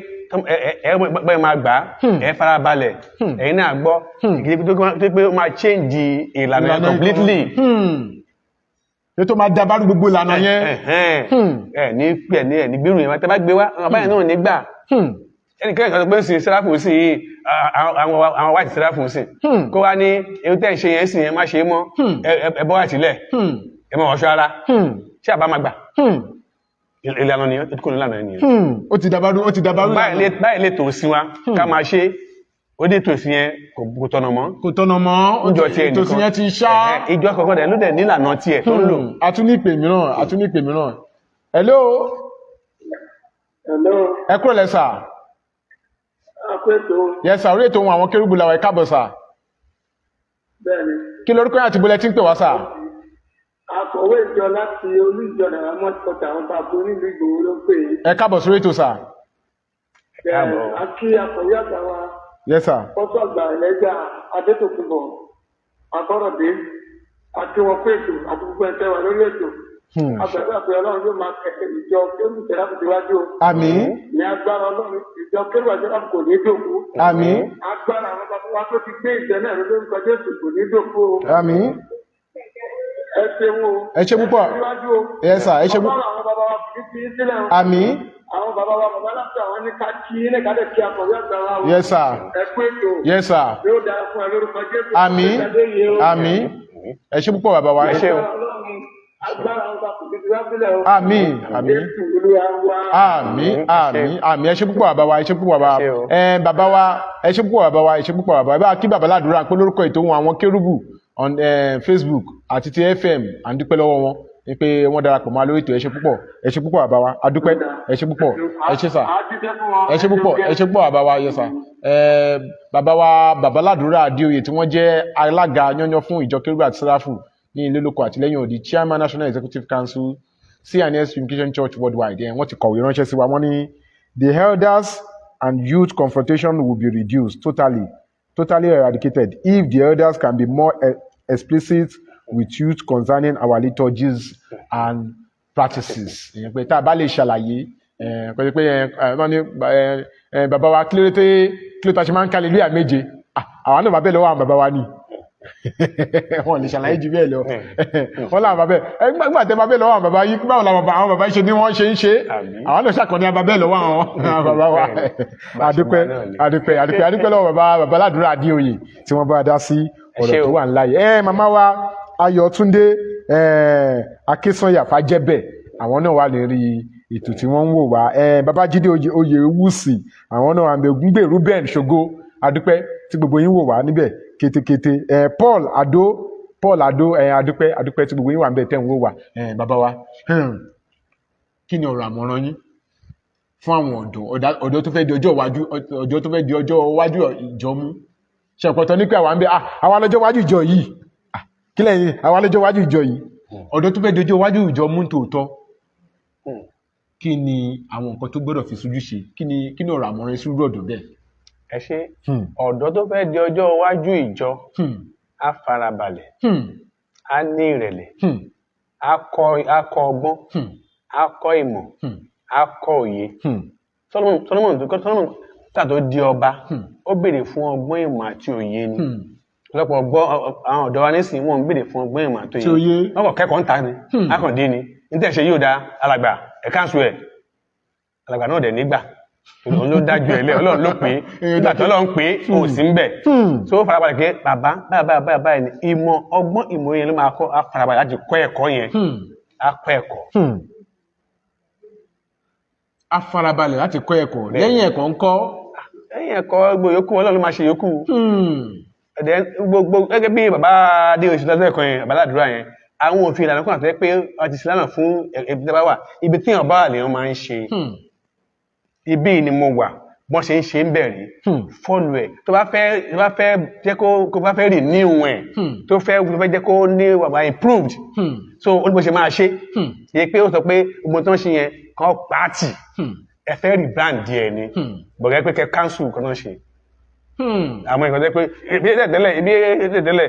ẹ ẹ ẹ máa gbà á, ẹ fara balẹ̀, ẹ̀yin náà gbọ́ ìdí tó pé ó máa change ìlànà yẹn completely. Yóò tó máa dabarú gbogbo ìlànà yẹn. Ẹ ní pẹ ní ẹ ní gbèrú yẹn tẹ́ bá gbé wá, àwọn báyìí náà ní gbà. Ẹnì kẹ́kẹ́ kan tó pé ń sin Sẹ́ráfù sí yìí, àwọn white Sẹ́ráfù sí, kó wá ní ewu tẹ́ ń ṣe yẹn sì yẹn má ṣe é mọ́, ẹ bọ́ àtìlẹ̀, ẹ mọ̀ ọ̀ṣọ́ ara ṣé àbá máa gbà. Ìlànà nìyẹn, ó ti kó ní ìlànà nìyẹn. Ó ti dabarú, ó ti dabarú. Báyìí lè tò sí wa ká máa ṣe, ó dé tòsí yẹn kò tọ̀nà mọ́. Kò tọ̀nà mọ́. Ìjọ tiẹ̀ nìkan. Tòsí yẹn ti ṣá. Ìjọ kọ̀ọ̀kan dẹ̀ ló dẹ̀ nílànà tiẹ̀ tó ń lò. A tún ní ìpè mìíràn, a tún ní ìpè mìíràn. Hello. Hello. Ẹ kúrọ̀lẹ́, sir. Àpètò. Yes sir, orí ètò ohun àwọn kérúbù làwọn. Ẹ káàbọ̀, sir. Bẹ́ẹ̀ni. Kí lorúkọ yín àti ibo lẹ ti ń pè wá sà? Akọ̀wé ìjọ láti olú ìjọ Nàìjíríà mọ́tòkọ̀tà àwọn bàbá onílùú Ìgbòho ló ń pè é. Ẹ káàbọ̀ sórí ètò sà. Káàbọ̀. A kí akọ̀wé àgbà wa Yes sir. Pọ́sọ̀ àgbà Ẹlẹ́jà Adétòkunbọ̀ Abọ́rọ̀dé àti wọn pé ètò àti gbogbo ẹ̀ńtẹ́ wa lórí ètò. Àgbàdo àpè Ọlọ́run yóò máa kẹ̀kẹ́ ìjọ Kérúbù Séráfù síwájú o. Àmín. Ní agbára Ọlọ́run ìjọ Kérúbù Séráfù kò ní dòkú. Àmín. Agbára àwọn bàbá wa tó ti gbé ìjọ náà lórúkọ Jésù kò ní dòkú o. Àmín. Ẹ ṣeun o. Ẹ ṣé púpọ̀. Síwájú o. Yes sir. Ẹ ṣé púpọ̀. Ọlọ́run àwọn bàbá wa kò ní fi í sílẹ̀ o. Àmín. Àwọn bàbá wa bàbá láti àwọn ní ká kí ní ká dẹ̀ kí akọ̀wé àgbà wa o. Yes sir. Ẹ kú ètò. Yes sir. Yóò dára fún ẹ lórúkọ Jésù. Àmín. Àmín. Ẹ ṣé púpọ̀ bàbá wa. Ẹ ṣé o. Agbára ọba kò ní fi wá sílẹ̀ o. Àmín. Àmín. Jésù Olúwa wa. Àmín. Àmín. Àmín. Ẹ ṣé púpọ̀ bàbá wa. Ẹ ṣé púpọ̀ bàbá wa. Ẹ ṣé o. Ẹ bàbá wa, ẹ ṣé púpọ̀ bàbá wa. Ẹ ṣé púpọ̀ bàbá wa. Ẹ bá kí bàbá ládùúrà pé lórúkọ ètò wọn àwọn kérúbù on Facebook àti ti FM, à ń dúpẹ́ lọ́wọ́ wọn ní pé wọ́n darapọ̀ mọ́ wa lórí ètò. Ẹ ṣé púpọ̀. Ẹ ṣé púpọ̀ bàbá wa. A dúpẹ́. Ẹ ṣé púpọ̀. Ẹ ṣé sà. A jíṣẹ́ fún wọn. Ẹ ṣé púpọ̀. Ẹ ṣé púpọ̀ bàbá wa. Yes sà. Ẹ bàbá wa bàbá ládùúrà Adéoyè tí wọ́n jẹ́ alága yányán fún ìjọ Kérúbù àti Séráfù ní ilé lóko àtìlẹ́yìn òdi, chairman National Executive Council C&S Unification Church Worldwide. Ẹ wọ́n ti kọ̀wé ránṣẹ́ sí wa. Wọ́n ní the elders and youth confrontation will be reduced totally eradicated if the elders can be more explicit with youth concerning our liturgies and practices. Ìyẹn pé tá a bá lè ṣàlàyé ẹ pé ẹ wọ́n ní ẹ bàbá wa, kí ló dé kí ló ta ṣe máa ń ka hallelujah 7? Ah, àwọn náà bá bẹ́ẹ̀ lọ́wọ́ àwọn bàbá wa ni wọn lè ṣàlàyé jù bẹ́ẹ̀ lọ. Wọn làwọn bàbá ẹ nígbà tẹ bá bẹ́ẹ̀ lọ́wọ́ àwọn bàbá yìí, báwo làwọn bàbá àwọn bàbá yìí ṣe ní wọ́n ṣe ń ṣe? Àmín. Àwọn náà ṣàkànní àbá bẹ́ẹ̀ lọ́wọ́ àwọn bàbá wa. Adúpẹ́, adúpẹ́, adúpẹ́, adúpẹ́ lọ́wọ́ bàbá bàbá ládùúrà Adéoyè tí wọ́n bá dá sí ọ̀rọ̀ Ẹ ṣé tó o. wà ńlá yìí. Ẹ màmá wa Ayọ̀túndé Akínsànyà Fàjẹ́bẹ̀, àwọn náà wà lérí ètò tí wọ́n ń wò wá. Babájídé Oyèwùsì, àwọn náà wà ń bẹ. Ògúngbè Ruben Ṣògo, adúpẹ́ tí gbogbo yín wò wá níbẹ̀ kétékété. Paul Adó, Paul Adó, adúpẹ́, adúpẹ́ tí gbogbo yín wà níbẹ̀ tẹ́ ń wò wá. Bàbá wa, kí ni ọ̀rọ̀ àmọ̀ràn yín fún àwọn ọ̀dọ́ ọ̀dọ́ tó fẹ́ di ọjọ́ iwájú, ọ̀dọ́ tó fẹ́ di ọjọ́ iwájú ìjọ mú? Ṣe ọ̀pọ̀tọ̀ ní pé àwa ń bẹ, àwa lọ́jọ́ iwájú ìjọ yìí. Ah, kí lẹ́yìn àwa lọ́jọ́ iwájú ìjọ yìí, ọ̀dọ́ tó fẹ́ di ọjọ́ iwájú ìjọ mú tòótọ́, kí ni àwọn nǹkan tó gbọ́dọ̀ fi sójú ṣe? Kí ni ọ̀rọ̀ àmọ̀ràn sùúrù ọ̀dọ́ bẹ́ẹ̀? Ẹ ṣé. Ọ̀dọ́ tó fẹ́ di ọjọ́ iwájú ìjọ á farabalẹ̀, á ní ìrẹ̀lẹ̀, á kọ́ ọgbọ́n, á kọ́ ìmọ̀, á kọ́ òye. Solomon tà tó di ọba, ó béèrè fún ọgbọ́n, ìmọ̀ àti òye ni. Ọ̀pọ̀lọpọ̀ ọgbọ́n àwọn ọ̀dọ́ wa nísìnyí, wọ́n ń béèrè fún ọgbọ́n, ìmọ̀ àti Tí òye. Wọ́n kàn kẹ́kọ̀ọ́ ń ta ni, akàndín ni ní tẹ̀ ṣe yóò da alàgbà ẹ̀ káńsù ẹ̀, alàgbà náà dẹ̀ nígbà òun ló dájú ẹ̀ lẹ́, Ọlọ́run ló pè é. Nígbà tí Ọlọ́run pè é, kò sí ń bẹ̀. So ó farabalẹ̀ pé bàbá báyìí báyìí báyìí báyìí ni ìmọ̀, ọgbọ́n, ìmọ̀ yẹn ló máa kọ́. Á farabalẹ̀ láti kọ́ ẹ̀kọ́ yẹn, á kọ́ ẹ̀kọ́. A farabalẹ̀ láti kọ́ ẹ̀kọ́. Lẹ́yìn ẹ̀kọ́ ńkọ́? Lẹ́yìn ẹ̀kọ́, gbogbo yòókù Ọlọ́run ló máa ṣe yòókù. Ẹ̀dẹ̀ gbogbo gẹ́gẹ́ bí bàbá adé oṣù lọ́dún ẹ̀kọ́ yẹn, bàbá aládùúrà yẹn, àwọn òfin ìlànà kan àti pé wọ́n ti ṣe lánàá fún ẹbí tí a bá wà, ibi tí èèyàn bá wà lèèyàn máa ń ṣe. Ibi ni mo wà, bọ́n ṣe ń ṣe ń bẹ̀rẹ̀, follow ẹ̀. Tó bá fẹ́ jẹ́ kó bá fẹ́ renew ẹ̀, tó fẹ́ jẹ́ kó ní wà improved, so ó ní bó ṣe máa ṣe. Yẹ pé ó sọ pé gbogbo tó ń ṣe yẹn kan pààtì, ẹ fẹ́ rebrand ẹ̀ ni, bọ̀gẹ́ pé kẹ cancel kan tó ń ṣe. Àwọn ìkọ̀tẹ́ pé ibi tẹ́lẹ̀ ibi tẹ́lẹ̀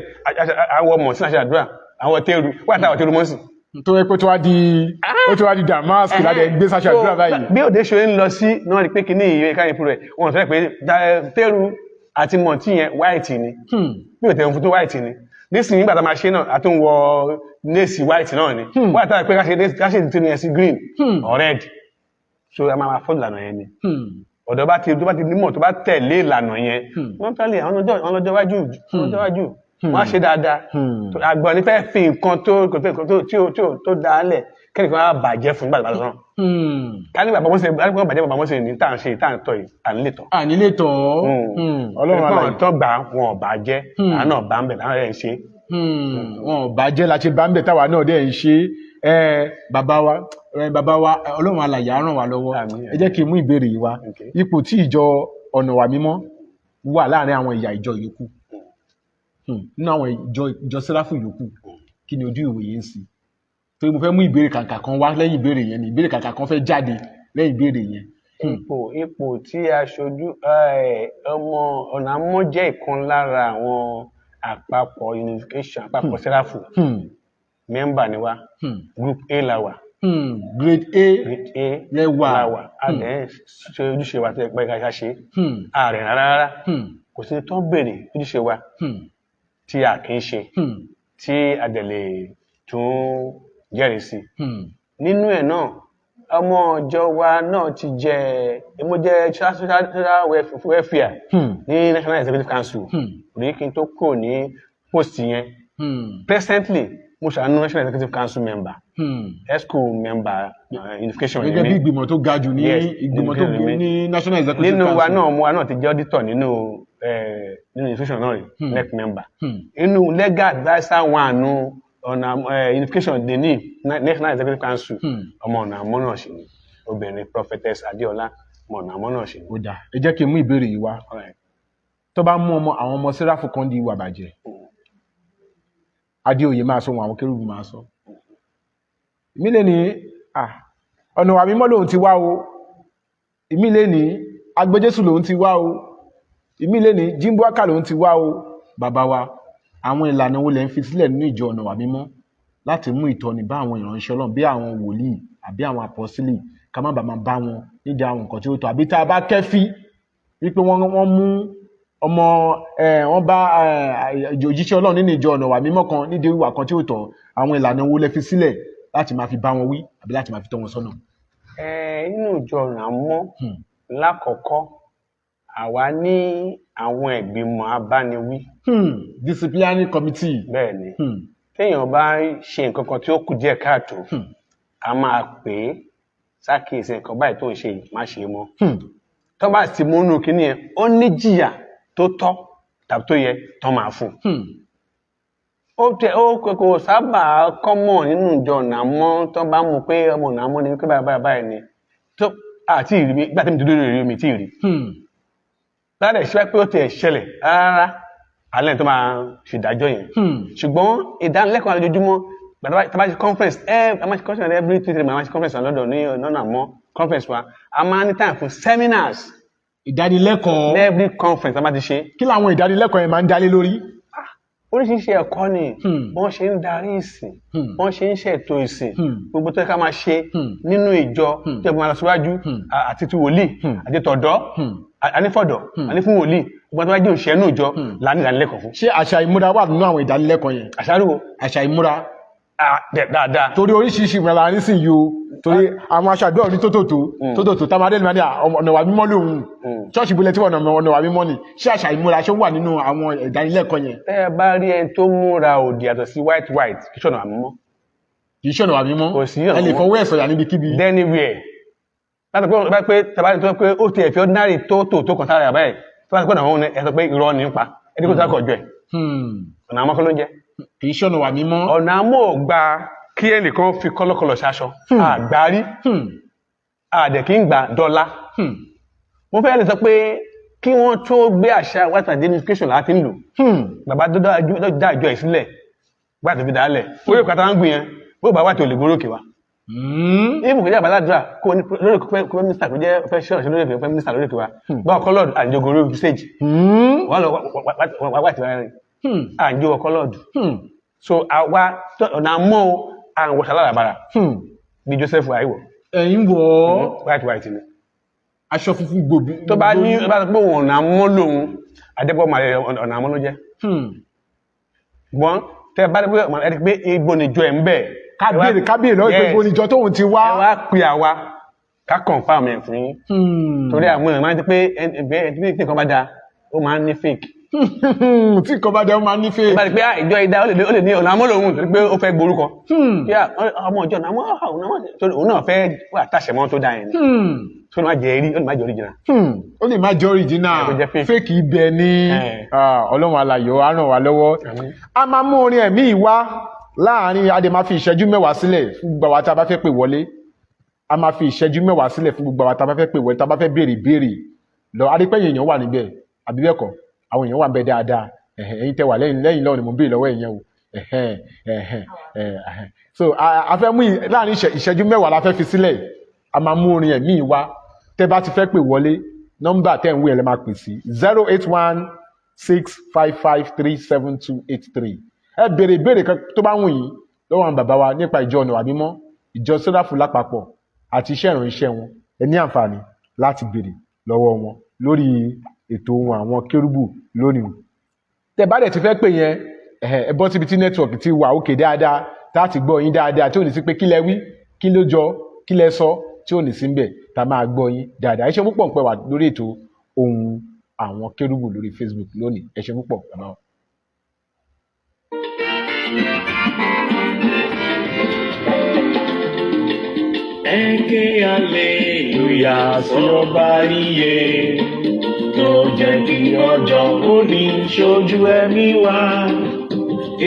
àwọn ọmọ sí àṣà àdúrà àwọn tẹ́rù wà táwọn tẹ́rù mọ́ sí. Tó yẹ pé ó tó wá di damask láti gbé sáṣà àdúrà báyìí. Bí òde ṣe ń lọ sí náà rí pé kíní ìyẹn ká ìfúrẹ̀ wọn sọ pé tẹ́rù àti mọ̀tí yẹn white ni, bí òtẹ̀ ń fún tó white ni nísìnyí. Nígbà tá a máa ṣe náà, a tún wọ lace white náà ni white táwọn pé ká ṣe tẹ́rù yẹn sí green or red, so a máa ma fọ́ ìlànà yẹn ni. Ọ̀dọ́ bá ti tó bá ti nímọ̀, tó bá tẹ̀lé ìlànà yẹn, wọ́n tẹ̀lé àwọn ọlọ́jọ́ iwájú wọ́n á ṣe dáadáa. Àgbọ̀n ní fẹ́ fi nǹkan tó kò fẹ́ nǹkan tó tí ó tí ó tó dáa lẹ̀ kẹ́nìkan á bàjẹ́ fún gbàgbà lọ́nà. Ká ní bàbá Mósè, ká ní bàbá bàbá Mósè ní tá à ń ṣe, tá à ń tọ̀ yìí, à ń lè tọ̀. À nílé tọ̀ ọ́. Ọlọ́run Ẹ̀gbọ́n àlàyé tó gbà wọn ò bàjẹ́, àwọn náà bá ń bẹ̀ láwọn ẹ̀ ń ṣe. Wọn ò bàjẹ́ la ṣe bá ń bẹ̀ táwa náà dẹ̀ ń ṣe é. Bàbá wa, bàbá wa, Ọlọ́run alàyè á ràn wá lọ́wọ́. Àmín. Ẹ jẹ́ kí n mú ìbéèrè yìí wá. Ipò tí ìjọ Ọ̀nà Ìwà Mímọ́ wà láàrin àwọn ìyá ìjọ yòókù. Nínú àwọn ìjọ Sẹ́ráfù yòókù, kí ni ojú ìwòye ń sí? Torí mo fẹ́ mú ìbéèrè kàǹkà kan wá lẹ́yìn ìbéèrè yẹn ni ìbéèrè kàǹkà kan fẹ́ jáde lẹ́yìn ìbéèrè yẹn. Ipò tí aṣojú ọmọ Ọ̀nà Àmọ́ jẹ́ ìkan lára àwọn àpapọ̀ unification, àpapọ̀ Sẹ́ráfù. Member ni wá. Group A la wà. Grade A. Grade A lẹ́wà. la wà. A dẹ̀ ń ṣe ojúṣe wa tó yẹ pé ká ṣe. A rẹ̀ rárá rárá. Kò sí tó ń béèrè ojúṣe wa tí a kì í ṣe, tí a dẹ̀ lè tún jẹ́rìí sí. Nínú ẹ̀ náà, ọmọ ìjọ wa náà ti jẹ́, mo jẹ́ social welfare ní National Executive Council rí kí n tó kúrò ní post yẹn. Presently, mo ṣàánú National Executive Council member, exco member unification. Gẹ́gẹ́ bí ìgbìmọ̀ tó ga jù ní ìgbìmọ̀ tó unification ní National Executive nínú wa Council. náà, mo wa náà ti jẹ́ auditor nínú unification náà rí, NEC member. Inú legal adviser one nù ọ̀nà unification dé ní National Executive Council. Ọmọ Ọ̀nà Àmọ́ náà sì ni, obìnrin, Prophetess Adéọlá, ọmọ Ọ̀nà Àmọ́ náà sì ni. Ó dáa, ẹ jẹ́ kí n mú ìbéèrè yìí wá. Tó bá mú ọmọ àwọn ọmọ Sẹ́ráfù kan di ìwà bàjẹ́, Adéoyè máa sọ wọn, àwọn kérúbù máa sọ, ìmí lè ní ọ̀nà wà mímọ́ lòun ti wá o, ìmí lè ní agbẹjésù lòun ti wá o, ìmí lè ní jímbúákà lòun ti wá o. Bàbá wa, àwọn ìlànà wo lẹ ń fi sílẹ̀ nínú ìjọ Ọ̀nà Wà Mímọ́ láti mú ìtọ́ni bá àwọn ìránṣẹ́ Ọlọ́run, bí àwọn wòlíì àbí àwọn àpọ́sílì, ká má bàa máa bá wọn nídìí àwọn nǹkan tí ó tọ́, àbí tá a bá kẹ́fí wípé wọ́n mú ọmọ ẹ wọ́n bá òjíṣẹ́ Ọlọ́run nínú ìjọ Ọ̀nà Wà Mímọ́ kan nídìí ìwà kan tí ó tọ́, àwọn ìlànà wo lẹ fi sílẹ̀ láti máa fi bá wọn wí àbí láti máa fi tọ́ wọn sọ́nà? Nínú ìjọ Ọ̀nà Àmọ́, lákọ̀ọ́kọ́, àwa ní àwọn ìgbìmọ̀ abániwí. Disciplinary committee. Bẹ́ẹ̀ ni. Téèyàn bá ṣe nǹkan kan tí ó kù díẹ̀ káàtó, a máa pè é sákìyèsí, nǹkan báyìí tó ń ṣe yìí, má ṣe é mọ́. Tó bá sì múnú kínní yẹn, ó ní jìyà tó tọ́ tàbí tó yẹ tó máa fún un. Ó tẹ ó kò sábà common nínú ìjọ Ọ̀nà Àmọ́, tó bá mú pé ọmọ Ọ̀nà Àmọ́ ni, pé báyìí báyìí báyìí ni tó àti ìrí mi gbà tí mi ti dúró rí mi tí ì rí lára ìṣẹ́ pé ó ti ẹ̀ ṣẹlẹ̀ rárá, alẹ́ tó máa ṣèdájọ́ yẹn. Ṣùgbọ́n ìdánilẹ́kọ̀ọ́ àlójoojúmọ́, gbàtà tá bá ṣe conference, ẹ a máa ṣe conference every 2-3 months, a máa ṣe conference lọ́dọ̀ ní Ọ̀nà Àmọ́. Conference wa, a máa ní time fún seminars. Ìdánilẹ́kọ̀ọ́. Ní every conference a máa ti ṣe. Kí làwọn ìdánilẹ́kọ̀ọ́ yẹn máa ń dálé lórí? Oríṣiríṣi ẹ̀kọ́ ni. Bọ́n ṣe ń darí ìsìn, bọ́n ṣe ń ṣètò ìsìn, gbogbo tó yẹ ká máa ṣe nínú ìjọ tó yẹ kó máa lọ síwájú, àti ti wòlíì, àti tọ̀dọ́, ànífọ̀dọ̀, àní fún wòlíì, gbogbo tó bá jẹ́ òṣìṣẹ́ nínú ìjọ là ní ìdánilẹ́kọ̀ọ́ fún. Ṣé àṣà ìmúra wà nínú àwọn ìdánilẹ́kọ̀ọ́ yẹn? Àṣàrò? Àṣà ìmúra. Dáadáa. Torí oríṣiríṣi ìmúra la ní sìn yìí o, torí àwọn aṣọ àdúrà ní tótòtó tótòtó táwọn adé ní Ọ̀nà Wà Mímọ́ lòun, ṣọ́ọ̀ṣì ìbílẹ̀ tí wọ́n Ọ̀nà Wà Mímọ́ ni. Ṣé àṣà ìmúra ṣó wà nínú àwọn ìdánilẹ́kọ̀ọ́ yẹn? Tẹ́ ẹ bá rí ẹni tó múra òdì yàtọ̀ sí white white, kí ṣọ̀nà àmọ́. Kì í ṣọ̀nà wà mímọ́. Kò sí ọ̀nà Ẹ lè mímọ́. fọwọ́ ẹ̀ sọ̀yà níbikíbi. Anywhere láti pé bá pé tàbá tó pé ó ti ẹ̀ fi ordinary tó tó tó kàn sára báyìí, tó bá ti pé àwọn ẹ sọ pé irọ́ ní pa ẹni kó sáà kọjọ ẹ̀, Ọ̀nà Àmọ́ kọ́ ló ń jẹ́. Kì í ṣọ̀nà wà mímọ́. Ọ̀nà Àmọ́ ò gba kí ẹnìkan fi kọ́lọ́kọ́lọ́ ṣaṣọ àgbárí, àdẹ̀ kí ń gbà dọ́là. Mo fẹ́ lè sọ pé kí wọ́n tó gbé àṣà white identification láti ń lò. Bàbá tó dá ìjọ ẹ̀ sílẹ̀, gbà tó fi dà á lẹ̀, ó yóò kàtà ń gbìn yẹn bó bá wà tó lè gorókè wa. Even kò jẹ́ àbálàdúrà kó ní lórí kó fẹ́ mínísítà, kó jẹ́ fẹ́ ṣọ́ọ̀ṣì lórí òkè, fẹ́ mínísítà lórí òkè wa, bá coloured àjọ gorí stage. Wọ́n lọ wá wá ìtìwá rẹ̀ àjọ coloured. So àwa ọ̀nà àmọ́ àwọn wọ̀ṣà lárabàrà bí Joseph àìwọ̀. Ẹ̀yin wọ̀ ọ́. White white ni. Aṣọ funfun gbòbí. Tó bá ní tó bá sọ pé òun ọ̀nà àmọ́ lòun àdẹ́pọ̀ ọ̀nà àmọ́ ló jẹ́. Gbọ́n tẹ́ bá dé pé ẹ rí pé ibo níjọ ẹ̀ ń bẹ̀. Kábíyèrè, kábíyèrè lọ́wọ́ pé ibo níjọ tóun ti wá. Ẹ wá pe àwa ká confirm ẹ̀ fún yín. Torí àwọn èèyàn máa ń ti pé ẹgbẹ́ ẹni tí nǹkan bá da, ó máa ń ní fake. Tí nǹkan bá da, ó máa ń ní fake. Bá rí pé ìjọ ìdá, ó lè ní ọ̀nà àmọ́ lòun torí pé ó fẹ́ gborúkọ. Bí ọmọ ìjọ ọ̀nà àmọ́, ọ̀nà àmọ́, torí òun náà fẹ́ wà tàṣẹ mọ́ tó da yẹn ni. Tó lè má jẹ́ rí, ó lè má jẹ́ original. Ó lè má jẹ́ original. Ẹ, kó jẹ́ fake. Fake ibẹ̀ ni. Ọlọ́run alàyò á ràn wá lọ́wọ́. Àmín. A máa mú orin ẹ̀mí yìí wá láàárín, a dẹ̀ máa fi ìṣẹ́jú 10 sílẹ̀ fún gbogbo àwa tá a bá fẹ́ pè wọlé. A máa fi ìṣẹ́jú 10 sílẹ̀ fún gbogbo àwa tá a bá fẹ́ pè wọlé, tá a bá fẹ́ béèrè béèrè lọ. Adépẹ́yìn èèyàn wà níbẹ̀, àbí bẹ́ẹ̀ kọ́? Àwọn èèyàn wà níbẹ̀ dáadáa. Ẹ̀hẹ̀n, ẹ̀yin tẹ́ wà lẹ́yìn lẹ́yìn lọ́wọ́ ni mo ń béèrè lọ́wọ́ ẹ̀yin o. Ẹ̀hẹ̀n, ẹ̀hẹ̀n, ẹ̀hẹ̀n. So a fẹ́ mú láàrin ìṣẹ́jú 10 la fẹ́ fi sílẹ̀. A máa mú orin ẹ̀mí wá. Tẹ́ bá ti fẹ́ pè wọlé, nọ́mbà tẹ́ ń wí ẹ̀ lẹ́ máa pè sí: 08165537283. Ẹ béèrè ìbéèrè kan tó bá wù yín lọ́wọ́ àwọn bàbá wa nípa ìjọ Ọ̀nà Mímọ́, ìjọ Sẹ́ráfù lápapọ̀ àti iṣẹ́ ìránṣẹ́ wọn. Ẹ ní àǹfààní láti béèrè lọ́wọ́ wọn lórí ètò ohun àwọn kérúbù lónìí. Tẹ́ bá dẹ̀ ti fẹ́ pè yẹn, ẹ̀hẹ̀, ẹ bọ́ síbi tí network ti wà òkè dáadáa, tá a ti gbọ́ yín dáadáa, tí ò ní sí pé kí lẹ wí, kí ló jọ, kí lẹ sọ, tí ò ní sí ń bẹ̀, tá a máa gbọ́ yín dáadáa. Ẹ ṣé púpọ̀ ń pẹ́ wà lórí ètò ohun àwọn kérúbù lórí Facebook lónìí. Ẹ ṣé púpọ̀, bàbá wa. Ẹ ké hallelujah sí ọba iye tó jẹ́ kí ọjọ́ òní ṣojú ẹ̀mí wa.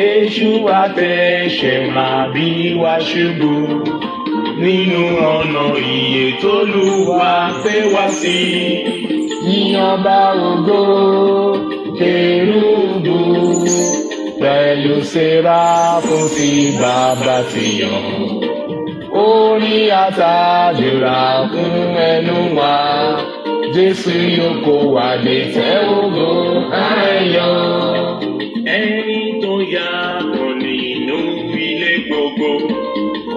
Èṣù àtẹ̀ṣẹ̀ máa bí wa ṣubú nínú ọ̀nà ìyè t'Olúwa pè wá sí. Yìn ọba ògo, kérúbù pẹ̀lú séráfù tí bàbá ti yàn. Orin àtàdúrà fún ẹnu wa. Jésù yóò kó wa dé tẹ́ ògo ayọ̀. Ẹni tó yàtọ̀ nínú ilé gbogbo,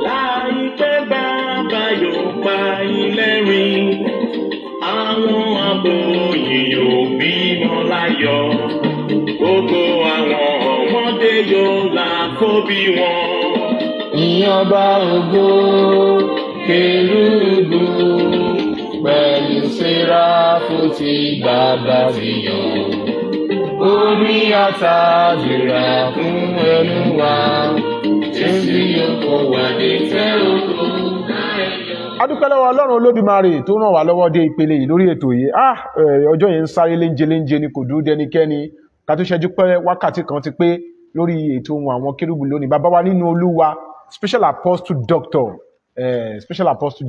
láìpẹ́ bàbá yóò pa ilé rìn. Àwọn aboyún yóò bímọ láyọ̀, gbogbo àwọn ọmọdé yóò là kó bí wọn. Yìn ọba ògo, kérúbù pẹ̀lú séráfù tí bàbá ti yàn. Orin àtàdúrà fún ẹnu wa. Jésù yóò kó wa dé tẹ́ ògo ayọ̀. A dúpẹ́ lọ́wọ́ Ọlọ́run Olódùmarè tó ràn wá lọ́wọ́ dé ìpele yìí lórí ètò yìí. Ah, ọjọ́ yẹn ń sáré léńjẹ léńjẹ ni, kò dúró dẹnikẹ́ni. Ká tó ṣẹ́jú pẹ́, wákàtí kan ti pé lórí ètò ohun àwọn kérúbù lónìí. Bàbá wa nínú Olúwa, special apostle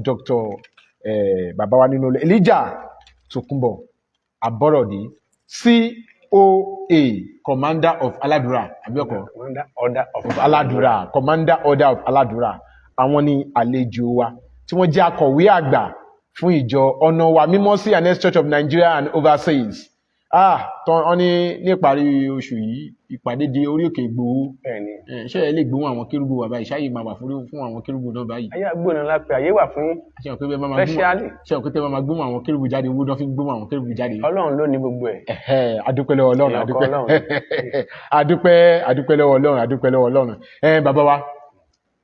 doctor, bàbá wa nínú Olúwa Elijah Tokunbo Aborode, COA, Commander of Aladura, àbíọkọ? Commander Order of Of Aladura, Commander Order of Aladura. Àwọn ni àlejò wa tí wọ́n jẹ́ akọ̀wé àgbà fún ìjọ Ọ̀nà Wa Mímọ́ C&S Church of Nigeria and Overseas. Ah, tán wọ́n ní níparí oṣù yìí, ìpàdé di orí òkè Ìgbòho. Bẹ́ẹ̀ni. Ṣé ẹ lè gbóhùn àwọn kérúbù wa báyìí? Ṣáyé máa wà fún àwọn kérúbù náà báyìí? Ayé àgbóná lápẹ, ayé wà fún yín. Ṣé o pé bẹ́ẹ̀ máa gbóhùn Specially. Ṣé o pé tẹ́ máa gbóhùn àwọn kérúbù jáde, owó náà fi ń gbóhùn àwọn kérúbù jáde? Ọlọ́run ló ní gbogbo ẹ̀. Ẹ̀hẹ́, adúpẹ́ lọ́wọ́ Ọlọ́run. Èèyàn Adúpẹ́ kọ́ Ọlọ́run. Adúpẹ́, adúpẹ́ lọ́wọ́ Ọlọ́run, adúpẹ́ lọ́wọ́ Ọlọ́run. Ẹ bàbá wa,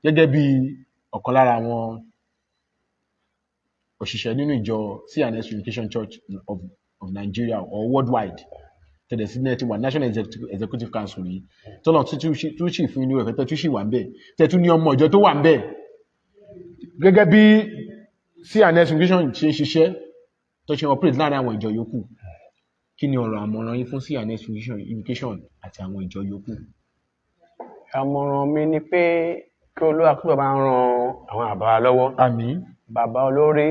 gẹ́gẹ́ bí ọ̀kan lára àwọn òṣìṣẹ́ nínú ìjọ C&S Unification Church of Nigeria or worldwide, tẹ̀lé sí ní ti wà National Executive Council yìí, tọ́lọ̀ tún sì fún inú ẹ̀fẹ́ tẹ́ tún sì wà ń bẹ̀, tẹ́ tún ní ọmọ ìjọ tó wà ń bẹ̀, gẹ́gẹ́ bí C&S Unification ṣe ń ṣiṣẹ́, tó ṣe operate láàrin àwọn ìjọ yòókù, kí ni ọ̀rọ̀ àmọ̀ràn yín fún C&S Unification àti àwọn ìjọ yòókù? Àmọ̀ràn mi ni pé kí Olúwa kí bàbá ran àwọn àbá wa lọ́wọ́. Àmín. Bàbá olórí,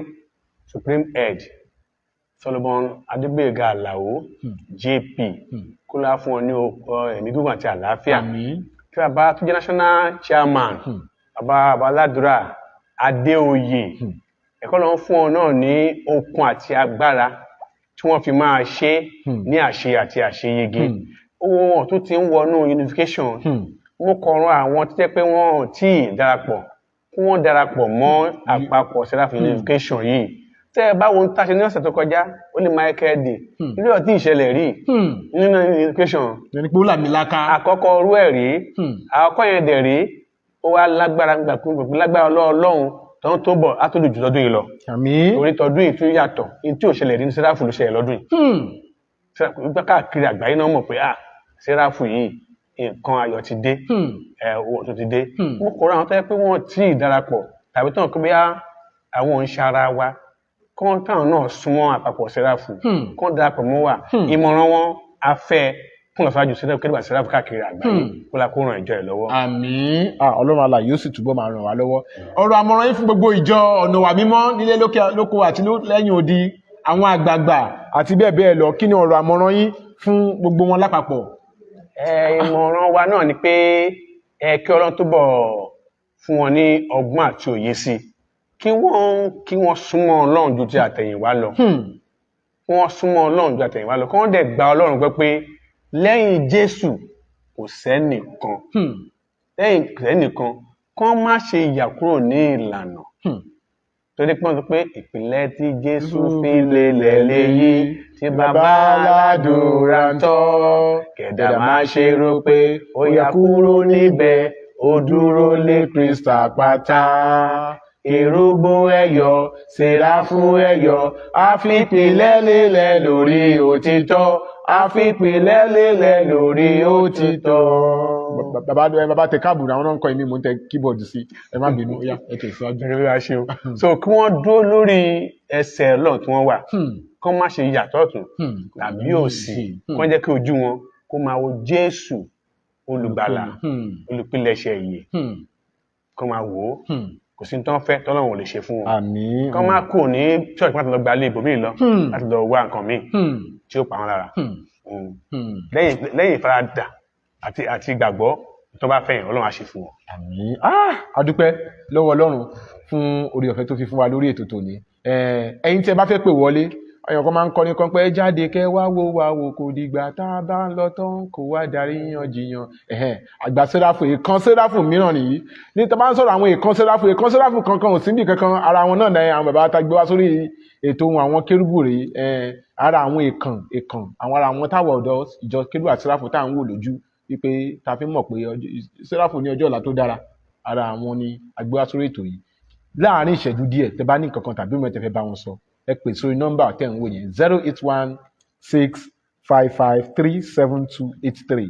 Supreme Head Solomon Adégbóyèga Àlàó JP, kó lọ́wọ́ fún ọ ní ẹ̀mí gígùn àti àlàáfíà. Àmín. Kí bàbá tó jẹ́ national chairman, bàbá Aládùúrà Adéoyè, ẹ̀kọ́ lọ́wọ́ fún ọ náà ní okun àti agbára tí wọ́n fi máa ṣe ní àṣe àti àṣeyege. Owó wọn tó ti ń wọnú unification, mo kọ̀rọ̀ àwọn tó jẹ́ pé wọ́n ò tí ì darapọ̀, kí wọ́n darapọ̀ mọ́ àpapọ̀ Seraph Unification yìí. Tẹ́ ẹ bá wo ń tàṣe ní ọ̀sẹ̀ tó kọjá, ó lè Michael Day ilé ọtí ìṣẹ̀lẹ̀ rí nínú unification. Ẹni pé ó làmìlaka. Àkọ́kọ́ orú ẹ̀ rí. Àkọ́kọ́ yẹn dẹ̀ rí, ó wá lágbára gbàgbé lágbára Ọlọ́run tó ń tó bọ̀ á tó lù jù lọ́dún yìí lọ. Àmín. Orí tọdún yìí tún yàtọ̀ ní tí ò ṣẹlẹ̀ rí ní Seraph ló ṣẹlẹ̀ lọ́dún yìí. Seraph gbá káàkiri àgbáyé náà mọ̀ pé ah, Seraph yìí, nǹkan ayọ̀ ti dé, ẹ owó tó ti dé. Mo kọ̀rọ̀ àwọn tó yẹ pé wọ́n tí ì darapọ̀ tàbí tó ń kọ́ bóyá àwọn ò ń ṣara wa, kán táwọn náà súnmọ́ àpapọ̀ Seraph, kán darapọ̀ mọ́ wa. Ìmọ̀ràn wọn a fẹ́ kún lọ́sàájú Seraph kẹ́lẹ́bà Seraph káàkiri àgbáyé, kó la kó ràn ìjọ ẹ̀ lọ́wọ́. Àmín. Ah, Ọlọ́run alààyè yóò sì túbọ̀ máa ràn wá lọ́wọ́. Ọ̀rọ̀ àmọ̀ràn yín fún gbogbo ìjọ Ọ̀nà Wa Mímọ́ nílé lóko àti lẹ́yìn odi, àwọn àgbààgbà àti bẹ́ẹ̀ bẹ́ẹ̀ lọ, kí ni ọ̀rọ̀ àmọ̀ràn yín fún gbogbo wọn lápapọ̀? Ìmọ̀ràn wa náà ni pé kí Ọlọ́run túbọ̀ fún wọn ní ọgbọ́n àti òye sí i, kí wọ́n súnmọ́ Ọlọ́run ju ti àtẹ̀yìnwá lọ. Kí wọ́n súnmọ́ Ọlọ́run ju àtẹ̀yìnwá lọ, kí wọ́n dẹ̀ gba Ọlọ́run gbọ́ pé lẹ́yìn Jésù kò sẹ́nìkan, lẹ́yìn sẹ́nìkan, kí wọ́n má ṣe yà kúrò ní ìlànà. Torí pé wọ́n sọ pé ìpìlẹ̀ tí Jésù fi lélẹ̀ léyìí tí bàbá aládùúrà ń tọ́, kẹ̀dá má ṣe rò pé ó yà kúrò níbẹ̀, ó dúró lé Kristi àpáta. Kérúbù ẹ̀yọ̀, séráfù ẹ̀yọ̀, àfipìlẹ̀ lélẹ̀ lórí òtítọ́, àfipìlẹ̀ lélẹ̀ lórí òtítọ́. Bàbá tẹ káàbù àwọn náà ń kọ èmi, mò ń tẹ keyboard sí, ẹ má bínú, ó yá, ẹ tẹ̀síwájú. Gẹ́gẹ́ bí a ṣe o. So kí wọ́n dúró lórí ẹsẹ̀ Ọlọ́run tí wọ́n wà, kí wọ́n má ṣe yàtọ̀ ọ̀tún tàbí òsì, kí wọ́n jẹ́ kí ojú wọn kó máa wo Jésù olùgbàlà, olùpilẹ̀ṣẹ̀ ìyè, kí wọ́n máa wò ó. Kò sí tán fẹ́ tọ́lọ́run ò lè ṣe fún wọn. Àmín. Kí wọ́n má kúrò ní church láti lọ gba ilé ibòmíì lọ, láti lọ wá nǹkan míì tí ó pa wọn lára. Lẹ́yìn ìfaradà àti ìgbàgbọ́ tó bá fẹ́yìn, Ọlọ́run á ṣe fún wọn. Àmín. A dúpẹ́ lọ́wọ́ Ọlọ́run fún oore ọ̀fẹ́ tó fi fún wa lórí ètò tòní. Ẹ̀yin tí ẹ bá fẹ́ pè wọlé, ọyàn kan máa ń kọrin kan pé ẹ jáde kẹ́ wá wo wá wo, kò dìgbà tá a bá ń lọ tán kò wá darí yan jiyàn. Àgbà sẹ́ráfù, ìkan sẹ́ráfù mìíràn nìyí. Ní tá a bá ń sọ̀rọ̀ àwọn ìkan sẹ́ráfù, ìkan sẹ́ráfù kankan ò sí níbì kankan, ara wọn náà ní àwọn bàbá tá a gbé wá sórí ètò ohun àwọn kérúbù rèé. Ara àwọn ìkan ìkan àwọn ara àwọn táwọn ọ̀dọ́ ìjọ kérúbù àti sẹ́ráfù tá à ń wò lójú wípé ta fi mọ̀ pé sẹ́ráfù ní ọjọ́ ọ̀la tó dára, ara àwọn ni a gbé wá sórí ètò yìí. Láàárín ìṣẹ́jú díẹ̀, tẹ bá ní nǹkan kan tàbí mọ̀ tẹ fẹ́ bá wọn sọ, ẹ pè sórí nọ́mbà tẹ̀ ń wò yẹn, 08165537283,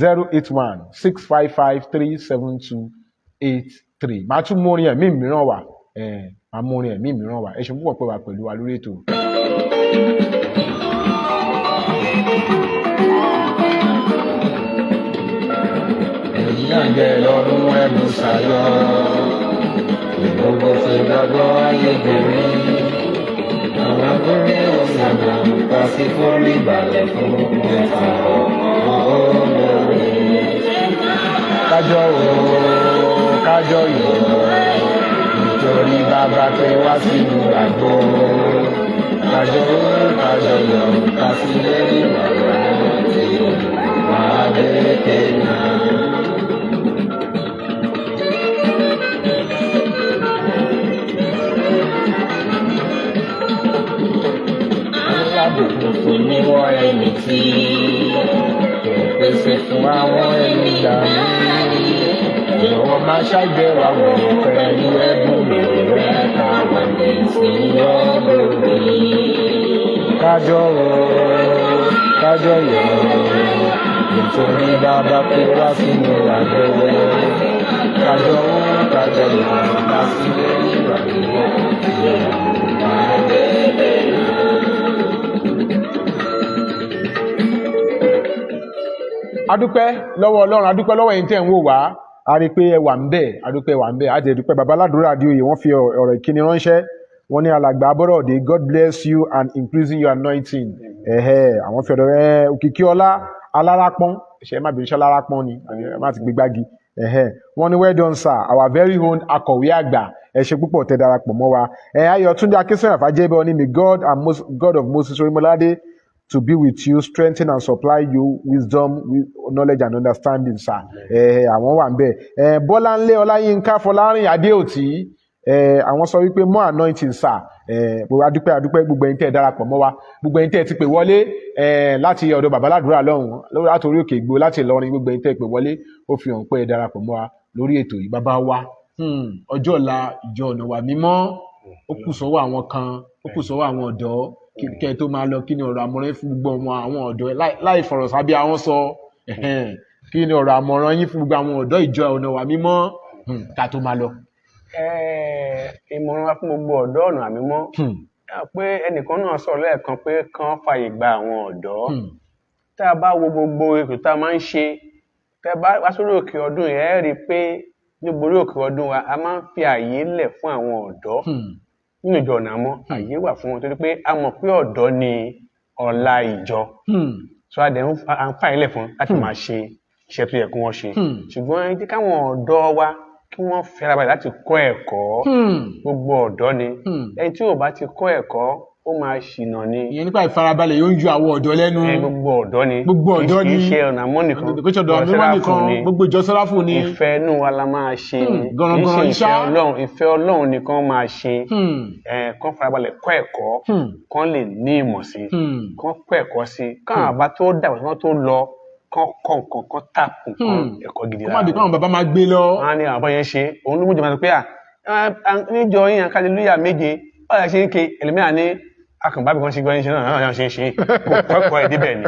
08165537283. Màá tún mú orin ẹ̀mí mìíràn wá, màá mú orin ẹ̀mí mìíràn wá. Ẹ ṣeun púpọ̀ pé wà pẹ̀lú wa lórí ètò. Ẹ̀yin náà jẹ́ lọ́dún ẹ̀bùn ṣayọ̀, ìgbógun ti gbàgbọ́ ayé borí. Àwọn akúrẹ́ ọ̀sánà ká sí forí balẹ̀ fún mẹ́ta olórí. Kájọ o, kájọ yọ̀, nítorí bàbá pé wá sínú àgbo. Kájọ o, kájọ yọ̀, ká sí lérí bàbá tí máa dé kéèyàn. Alábùkún fún níwọ̀ ẹni tí kò pèsè fún àwọn ẹni gbà mí. Jọ̀wọ́ má ṣàgbéwà wọ̀ pẹ̀lú ẹ̀bùn rẹ̀ káwọn lè sí ọ̀dọ̀ mi. Kájọ o, kájọ yọ̀, nítorí bàbá pé wá sínú àgbẹ̀wẹ̀. Kájọ o, kájọ yọ̀, ká sí lórí ìgbàgbọ́. Adúpẹ́ lọ́wọ́ Ọlọ́run, adúpẹ́ lọ́wọ́ ẹ̀yin tẹ́ ń wò wá, a rí i pé ẹ wà ń bẹ̀, adúpẹ́ wà ń bẹ̀. Àti ẹ̀dúpẹ́ bàbá aládùúrà Adéoyè, wọ́n fi ọ̀rọ̀ ìkíni ránṣẹ́. Wọ́n ní alàgbà Abọ́rọ̀dé, God bless you and increasing your anointing. Àwọn fi ọ̀rọ̀ Òkìkí Ọlá Alárápọ́n, ṣe má bínú, ṣe Alárápọ́n ni, ẹ má ti gbé gbági. Wọ́n ní well done sir, our very own akọ̀wé àgbà, ẹ ṣé púpọ̀ tẹ́ darapọ̀ mọ́ wa. Ayọ̀túndé Akínsànyà Fàjẹ́bẹ́ ní may God and God of Moses Orímọládé to be with you, strengthen and supply you wisdom, with knowledge and understanding, sir. Àwọn wà ń bẹ̀. Bọ́láńlé Ọláyínká Fọlárìn Adéòtí, àwọn sọ wípé more anointing, sir. Gbogbo adúpẹ́, adúpẹ́ gbogbo ẹ̀yin tẹ́ ẹ darapọ̀ mọ́ wa, gbogbo ẹ̀yin tẹ́ ẹ ti pè wọlé láti ọ̀dọ̀ bàbá aládùúrà lọ́hùn, láti orí òkè Ìgbò, láti Ìlọrin, gbogbo ẹ̀yin tẹ́ ẹ pè wọlé, ó fi hàn pé ẹ darapọ̀ mọ́ wa lórí ètò yìí. Bàbá wa, ọjọ́ ọ̀la ìjọ ọ̀nà wà mímọ́, ó kù sọ́wọ́ àwọn kan, ó kù sọ́wọ́ àwọn ọ̀dọ́. Kẹ́ ẹ tó máa lọ, kí ni ọ̀rọ̀ àmọ̀ràn fún gbogbo àwọn ọ̀dọ́ láì fọ̀rọ̀ sábẹ́ àwọn sọ, kí ni ọ̀rọ̀ àmọ̀ràn yín fún gbogbo àwọn ọ̀dọ́ ìjọ ọ̀nà wà mímọ́ ká tó máa lọ? Ìmọ̀ràn wa fún gbogbo ọ̀dọ́ ọ̀nà àmímọ́ pé ẹnìkan náà sọ̀rọ̀ lẹ́ẹ̀kan pé kán fàyè gba àwọn ọ̀dọ́. Tá a bá wo gbogbo ètò tá a máa ń ṣe, tá a bá wá sórí òkè ọdún yẹn, ẹ rí i pé ní borí òkè ọdún wa, a máa ń fi àyè lẹ̀ fún àwọn ọ̀dọ́ nínú ìjọ ọ̀nà àmọ́. Àyè wà fún wọn torí pé a mọ̀ pé ọ̀dọ́ ni ọ̀la ìjọ. So a dẹ̀ ń à ń fà ilẹ̀ fún láti máa ṣe iṣẹ́ tó yẹ kí wọ́n ṣe. Ṣùgbọ́n ẹ jẹ́ káwọn ọ̀dọ́ wa kí wọ́n fẹ́ra balẹ̀ láti kọ́ ẹ̀kọ́. Gbogbo ọ̀dọ́ ni. Ẹni tí ò bá ti kọ́ ẹ̀kọ́, ó máa ṣìnà ni. Ìyẹn nípa ìfarabalẹ̀ yóò ń ju àwọn ọ̀dọ́ lẹ́nu. Ẹ, gbogbo ọ̀dọ́ ni. Gbogbo ọ̀dọ́ Kì í ni. ṣe ọ̀nà mọ́ nìkan. Kò ṣe ọ̀dọ̀ Ọ̀rọ̀ mímọ́ Sẹ́ráfù nìkan ni. Gbogbo ìjọ Sẹ́ráfù ni. Ìfẹ́ inú wa la máa ṣe ni. Kì í Gọ̀rọ̀gọ̀rọ̀ ṣe ìfẹ́ iṣá. Ọlọ́run. Ìfẹ́ Ọlọ́run nìkan máa ṣe. Ẹ kán farabalẹ̀ kọ́ ẹ̀kọ́, kán lè ní ìmọ̀ sí, kán kọ́ ẹ̀kọ́ sí, kán àbá tó dàgbà, kán tó lọ, kán kọ́ nǹkan, kán tàpù kán ẹ̀kọ́ gidi. Kó má di pé àwọn bàbá máa gbé lọ. Wọn á ní àwọn bá yẹn ṣe òun ló mú jọba sọ pé à níjọ yín hallelujah méje, báyà ṣe ń ke ẹlòmíràn ní akànbábì kan ṣe gbọ́ yín ṣe náà náà ṣe ń ṣe, kò kọ́ ẹ̀kọ́ ẹ̀ débẹ̀ ni.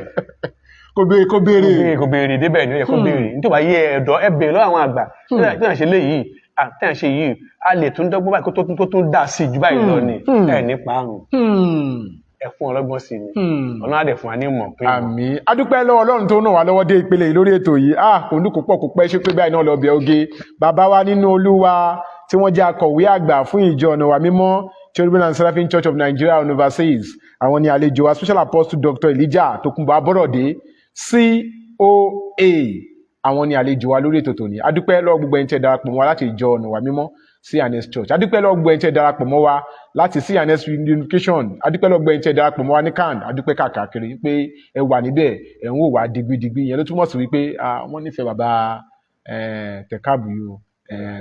Kó béèrè, kó béèrè. Kò béèrè débẹ̀ ni. Ó yẹ kó béèrè nítorí wàá yé ẹ̀dọ́, ẹ béèrè lọ́wọ́ àwọn àgbà tí wọ́n ṣe léyìí, tí wọ́n ṣe yìí, a lè tún dọ́gbọ́n báyìí kó tún dà sí ju báyìí lọ ni. Ẹ nípa àrùn, ẹ fún ọlọ́gbọ́n sí ni. Ọlọ́run á dẹ̀ fún wa ní ìmọ̀ pé ìmọ̀. Àmín. Adúpẹ́ lọ́wọ́ Ọlọ́run tó ràn wá lọ́wọ́ dé ìpele yìí lórí ètò yìí. Ah, kò ní kò pọ̀, kò pẹ́, ṣe pé báyìí náà lọ bẹ̀ oge. Bàbá wa nínú Olúwa tí wọ́n jẹ́ akọ̀wé àgbà fún ìjọ Ọ̀nà Wa Mímọ́, Cherubim and Seraphim Church of Nigeria and Overseas, àwọn ni àlejò wa, Special Apostle Dr. Elijah Tokunbo Aborode, COA, àwọn ni àlejò wa lórí ètò tòní. Adúpẹ́ lọ́wọ́ gbogbo ẹni tẹ́ darapọ̀ mọ́ wa láti ìjọ Ọ̀nà Wa Mímọ́ C&S Church. Adúpẹ́ lọ́wọ́ gbogbo ẹni tẹ́ darapọ̀ mọ́ wa láti C&S Unification. Adúpẹ́ lọ́wọ́ gbogbo ẹni tẹ́ darapọ̀ mọ́ wa ní CAN. Adúpẹ́ káàkiri pé ẹ wà níbẹ̀, ẹ ń wò wá digbidigbi. Ìyẹn ló túmọ̀ sí wípé ah, wọ́n nífẹ̀ẹ́ bàbá tẹ̀káàbù yìí o.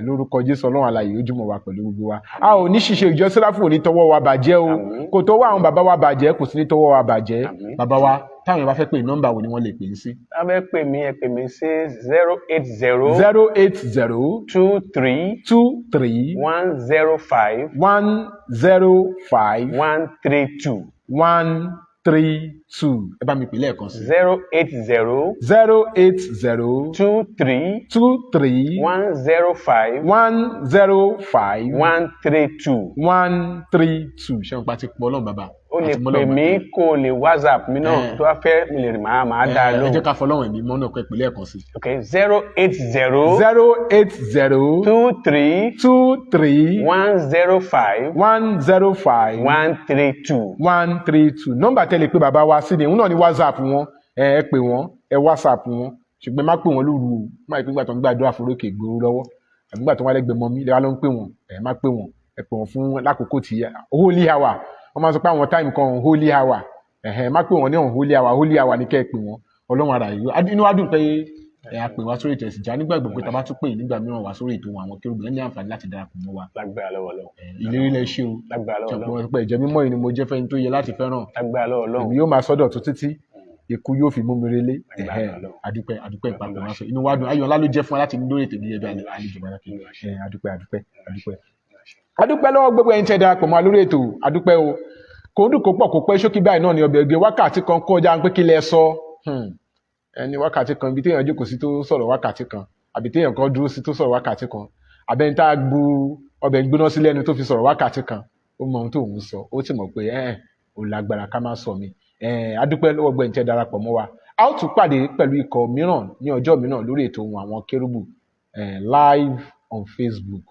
Lórúkọ Jésù, Ọlọ́run alààyè ojúmọ̀ wa pẹ̀lú gbogbo wa. A ò ní ṣiṣẹ́. Ìjọ Sẹ́ráfù ò ní tọwọ́ wa bàjẹ́ o. Àmín. Kò tọwọ́ àwọn bàbá wa bàjẹ́, kò sí ní tọwọ́ wa bàjẹ́. Àmín. Bàbá wa, táwọn èèyàn bá fẹ́ pè, nọ́mbà wo ni wọ́n lè pè é sí? Tá fẹ́ pè mí, ẹ pè mí sí 080 080 23 23 105 105 132. 132. Ẹ bá mi pè lẹ́ẹ̀kan sí. 080 080 23 23 105 105 132. 132. Ṣé wọn pa ti pọ̀ Ọlọ́run bàbá? O lè Àti mọ́ pè Ọlọ́run mí, bàbá. kó o lè WhatsApp mi náà. Tó bá fẹ́, mi lè rìn, máa dá a Ẹ lóhùn. jẹ́ ká fọlọ́run ẹ̀mí mọ́ náà kọ́ ìpìlẹ̀ ẹ̀kan sí. Ok, 080 080 23 23 105 105 132. 132. Nọ́mbà tẹ́lẹ̀ pé bàbá wa sí ni òun náà ní WhatsApp wọn. Ẹ pè wọ́n, ẹ WhatsApp wọn, ṣùgbọ́n ẹ má pè wọ́n lóru o. Má yẹ pé nígbà tó ń gbàdúrà forókè gbòòrò lọ́wọ́ àbí nígbà tó wà lẹ́gbẹ̀ẹ́ mọ́ mi lẹ́wà ló ń pè wọ́n. Ẹ má pè wọ́n. Ẹ pè wọ́n fún lákòókò tí holy hour, wọ́n máa sọ pé àwọn time kan holy hour. Ẹ̀hẹ́n, má pè wọ́n ní on holy hour. Holy hour ní kẹ́ ẹ pè wọ́n. Ọlọ́run ara yìí, inú wa dùn pé ẹ á pè wá sórí ètò ẹ̀sìn já nígbàgbọ́ pé tá a bá tún pè nígbà mìíràn wá sórí ètò àwọn kérúbù, ẹ ní àǹfààní láti darapọ̀ mọ́ wa. Lágbára lọ́wọ́ Ọlọ́run. Ìlérí lẹ ṣe o. Lágbára lọ́wọ́ Ọlọ́run. Ṣọ̀pọ̀ pé ìjẹ́ mímọ́ yìí ni mo jẹ́ fẹ́ni tó yẹ láti fẹ́ràn. Lágbára lọ́wọ́ Ọlọ́run. Èmi yóò máa sọ́dọ̀ tó títí ikú yóò fi mú mi relé. Lágbára Ẹ̀hẹ́n, Ọlọ́run. Adúpẹ́, adúpẹ́ ìpapọ̀ wá sọ. Inú wa dùn, ayọ̀ ńlá ló jẹ́ fún wa láti ní lórí ètò ìdíyẹ bí àlejò pàtàkì. Ẹ̀hẹ́n, adúpẹ́, adúpẹ́, adúpẹ́, adúpẹ́ lọ́wọ́ gbogbo ẹ̀yin tẹ́ darapọ̀ mọ́ wa lórí ètò. Adúpẹ́ o. Kò ń dùn, kó pọ̀, kó pẹ́, ṣókí báyìí náà ni ọbẹ̀ oge. Wákàtí kan kọjá pé kí lẹ sọ. Ẹni wákàtí kan, ibi téèyàn jókòó sí tó sọ̀rọ̀ wákàtí kan, àbí téèyàn kan dúró sí tó sọ̀rọ̀ wákàtí kan, àbẹ́ni tá a bu ọbẹ̀ gbóná sí lẹ́nu tó fi sọ̀rọ̀ wákàtí kan, ó mọ ohun tó ń sọ, ó sì mọ̀ pé ẹ̀ẹ́n ò lágbára ká má sọ mi. Adúpẹ́ lọ́wọ́ gbẹ̀yìn tẹ́ darapọ̀ mọ́ wa. A ó tún pàdé pẹ̀lú ikọ̀ mìíràn ní ọjọ́ mìíràn lórí ètò ohun àwọn kérúbù live on Facebook.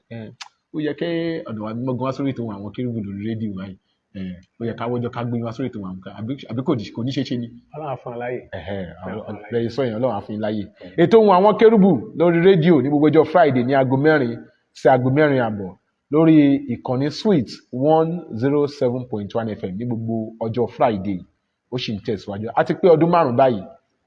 Ó yẹ kí ọ̀dọ̀ wa mímọ́ gan wá sórí ètò ohun àwọn kérúbù lórí rédíò báyìí. Ó yẹ ká wọ́jọ́ ká gbé wá sórí ètò ohun àwọn àbí kò ní ṣeé ṣe ni? Ọlọ́run á fún wa láyè. Lẹ́yìn sọ yẹn, Ọlọ́run á fún yín láyè. Ètò ohun àwọn kérúbù lórí rédíò ní gbogbo ọjọ́ Friday ní aago 4 sí aago 4:30 lórí ìkànnì Sweet 107.1 FM ní gbogbo ọjọ́ Friday, ó sì ń tẹ̀síwájú. A ti pé ọdún 5 báyìí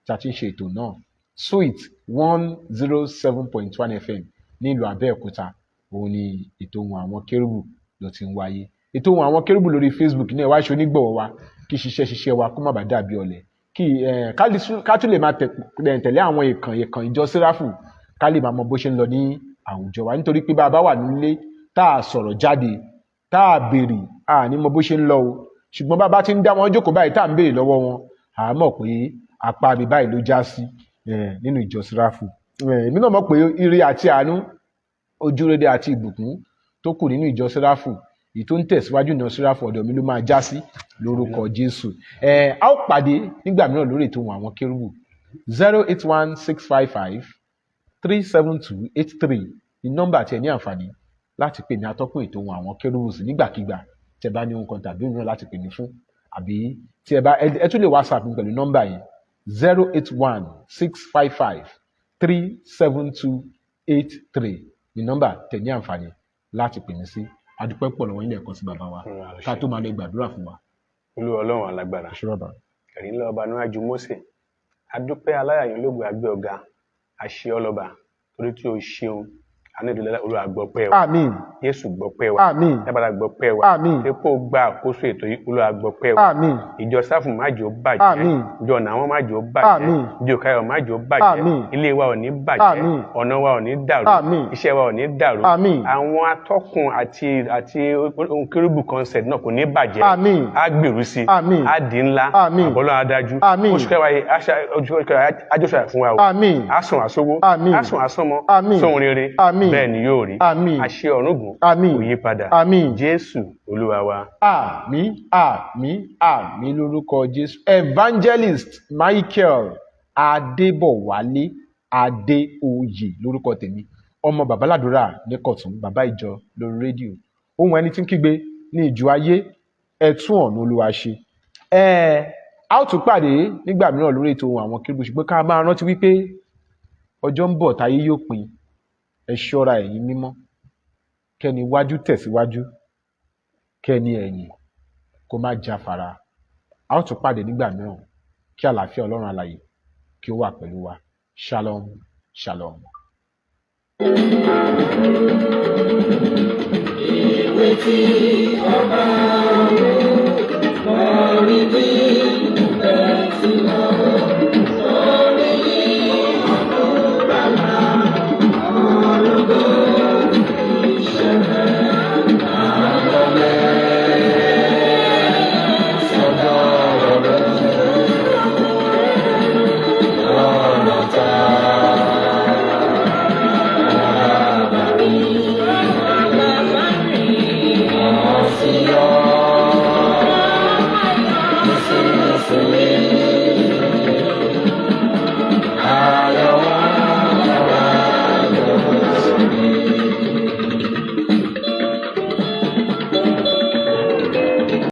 tí a ti ń ṣe ètò náà. Sweet 107.1 FM nílùú Abẹ́òkúta, òun ni ètò ohun àwọn kérúbù ló ti ń wáyé. Ètò ohun àwọn kérúbù lórí Facebook náà, wá ṣe onígbọ̀wọ́ wa kí ṣiṣẹ́ ṣiṣẹ́ wa kó má bàa dàbí ọ̀lẹ, kí ká tún lè máa tẹ̀lé àwọn ìkàn ìjọ Sẹ́ráfù, ká lè máa mọ bó ṣe ń lọ ní àwùjọ wa, nítorí pé bá a bá wà nílé tá a sọ̀rọ̀ jáde, tá a béèrè, a ní mọ bó ṣe ń lọ o. Ṣùgbọ́n bá a bá ti ń dá wọn jókòó báyìí, tá à ń béèrè lọ́wọ́ wọn, à á mọ̀ pé apá mi báyìí ló já sí nínú ìjọ Sẹ́ráfù. Èmi náà mọ̀ pé ire àti àánú, ojúrere àti ìbùkún tó kù nínú ìjọ Sẹ́ráfù, èyí tó ń tẹ̀síwájú nínú Sẹ́ráfù, ọ̀dọ̀ mi ló máa já sí lórúkọ Jésù. A ó pàdé nígbà mìíràn lórí ètò ohun àwọn kérúbù. 08165537283 ní nọ́mbà tí ẹ ní àǹfààní láti pè ní atọ́kùn ètò ohun àwọn kérúbù sí nígbàkigbà tí ẹ bá ní ohun kan tàbí òmíràn láti pè mí fún, àbí tí ẹ bá ẹ tún lè WhatsApp mi pẹ̀lú nọ́mbà yẹn. 08165537283 ní nọ́mbà tẹ̀ ní àǹfààní láti pè mí sí. Adúpẹ́ pọ̀ lọ́wọ́ ilé ẹ̀kọ́ sí bàbá wa. Ká tó máa lọ, gbàdúrà fún wa. Olúwa Ọlọ́run alágbára, Ṣé bàbá? Ẹ̀rí ńlá ọba níwájú Mósè, adúpẹ́ aláyàyàn lóògùn, àgbẹ̀ ọ̀gá, àṣẹ ọlọ́ba, torí tí o ṣeun anídìílẹ̀. Olúwa, gbọpẹ́ wa. Àmín. Jésù, gbọpẹ́ wa. Àmín. Dábàrà, gbọpẹ́ wa. Àmín. Epo gba àkóso ètò yìí. Olúwa, gbọpẹ́ wa. Àmín. Ìjọ Sáfù má jò bàjẹ́. Àmín. Ìjọ ọ̀nà àwọn má jò bàjẹ́. Àmín. Ìjọ Káyọ̀ má jò bàjẹ́. Àmín. Ilé wa ò ní bàjẹ́. Àmín. Ọ̀nà wa ò ní dàrú. Àmín. Iṣẹ́ wa ò ní dàrú. Àmín. Àwọn atọ́kùn àti ohun kérúbù concert náà kò ní bàjẹ́. Àmín. Á gbèrú sí. Àmín. Á di ńlá. Àmín. Àbọ̀lọ́ adájú. Àmín. Oṣù kẹwàá yìí, oṣù kẹwàá yìí, ajóṣà fún wa o. Àmín. Á sùn àsówó. Àmín. Á sùn àsọmọ. Àmín. Sóhun rere. Àmín. Bẹ́ẹ̀ ni yóò rí. Àmín. Àṣẹ ọ̀rúngún Àmín. kò yí padà. Àmín. Jésù Olúwa wa. Àmín, àmín, àmín lórúkọ Jésù. Evangelist Michael Adébọ̀wálé Adéoyè lórúkọ tèmi, ọmọ babaládùúrà ní Kọ̀tún, bàbá ìjọ lórí rédíò, ohun ẹni tí ń kígbe ní ìjọ ayé, ẹ tún ọ̀nà Olúwa ṣe. Ẹ a ó tún pàdé nígbà mìíràn lórí ètò Ohùn Àwọn Kérúbù, ṣùgbọ́n ká máa rántí wípé ọjọ́ ń bọ̀ táyé yóò pin. Ẹ ṣọ́ra, ẹ̀yin mímọ́, kẹ́ni wájú tẹ̀síwájú, kẹ́ni ẹ̀yìn kó má jáfara. A ó tún pàdé nígbà mìíràn. Kí àlàáfíà Ọlọ́run alààyè kí ó wà pẹ̀lú wa. Shalom, shalom. Ìwé tí ọba ọ̀run kọrin bí.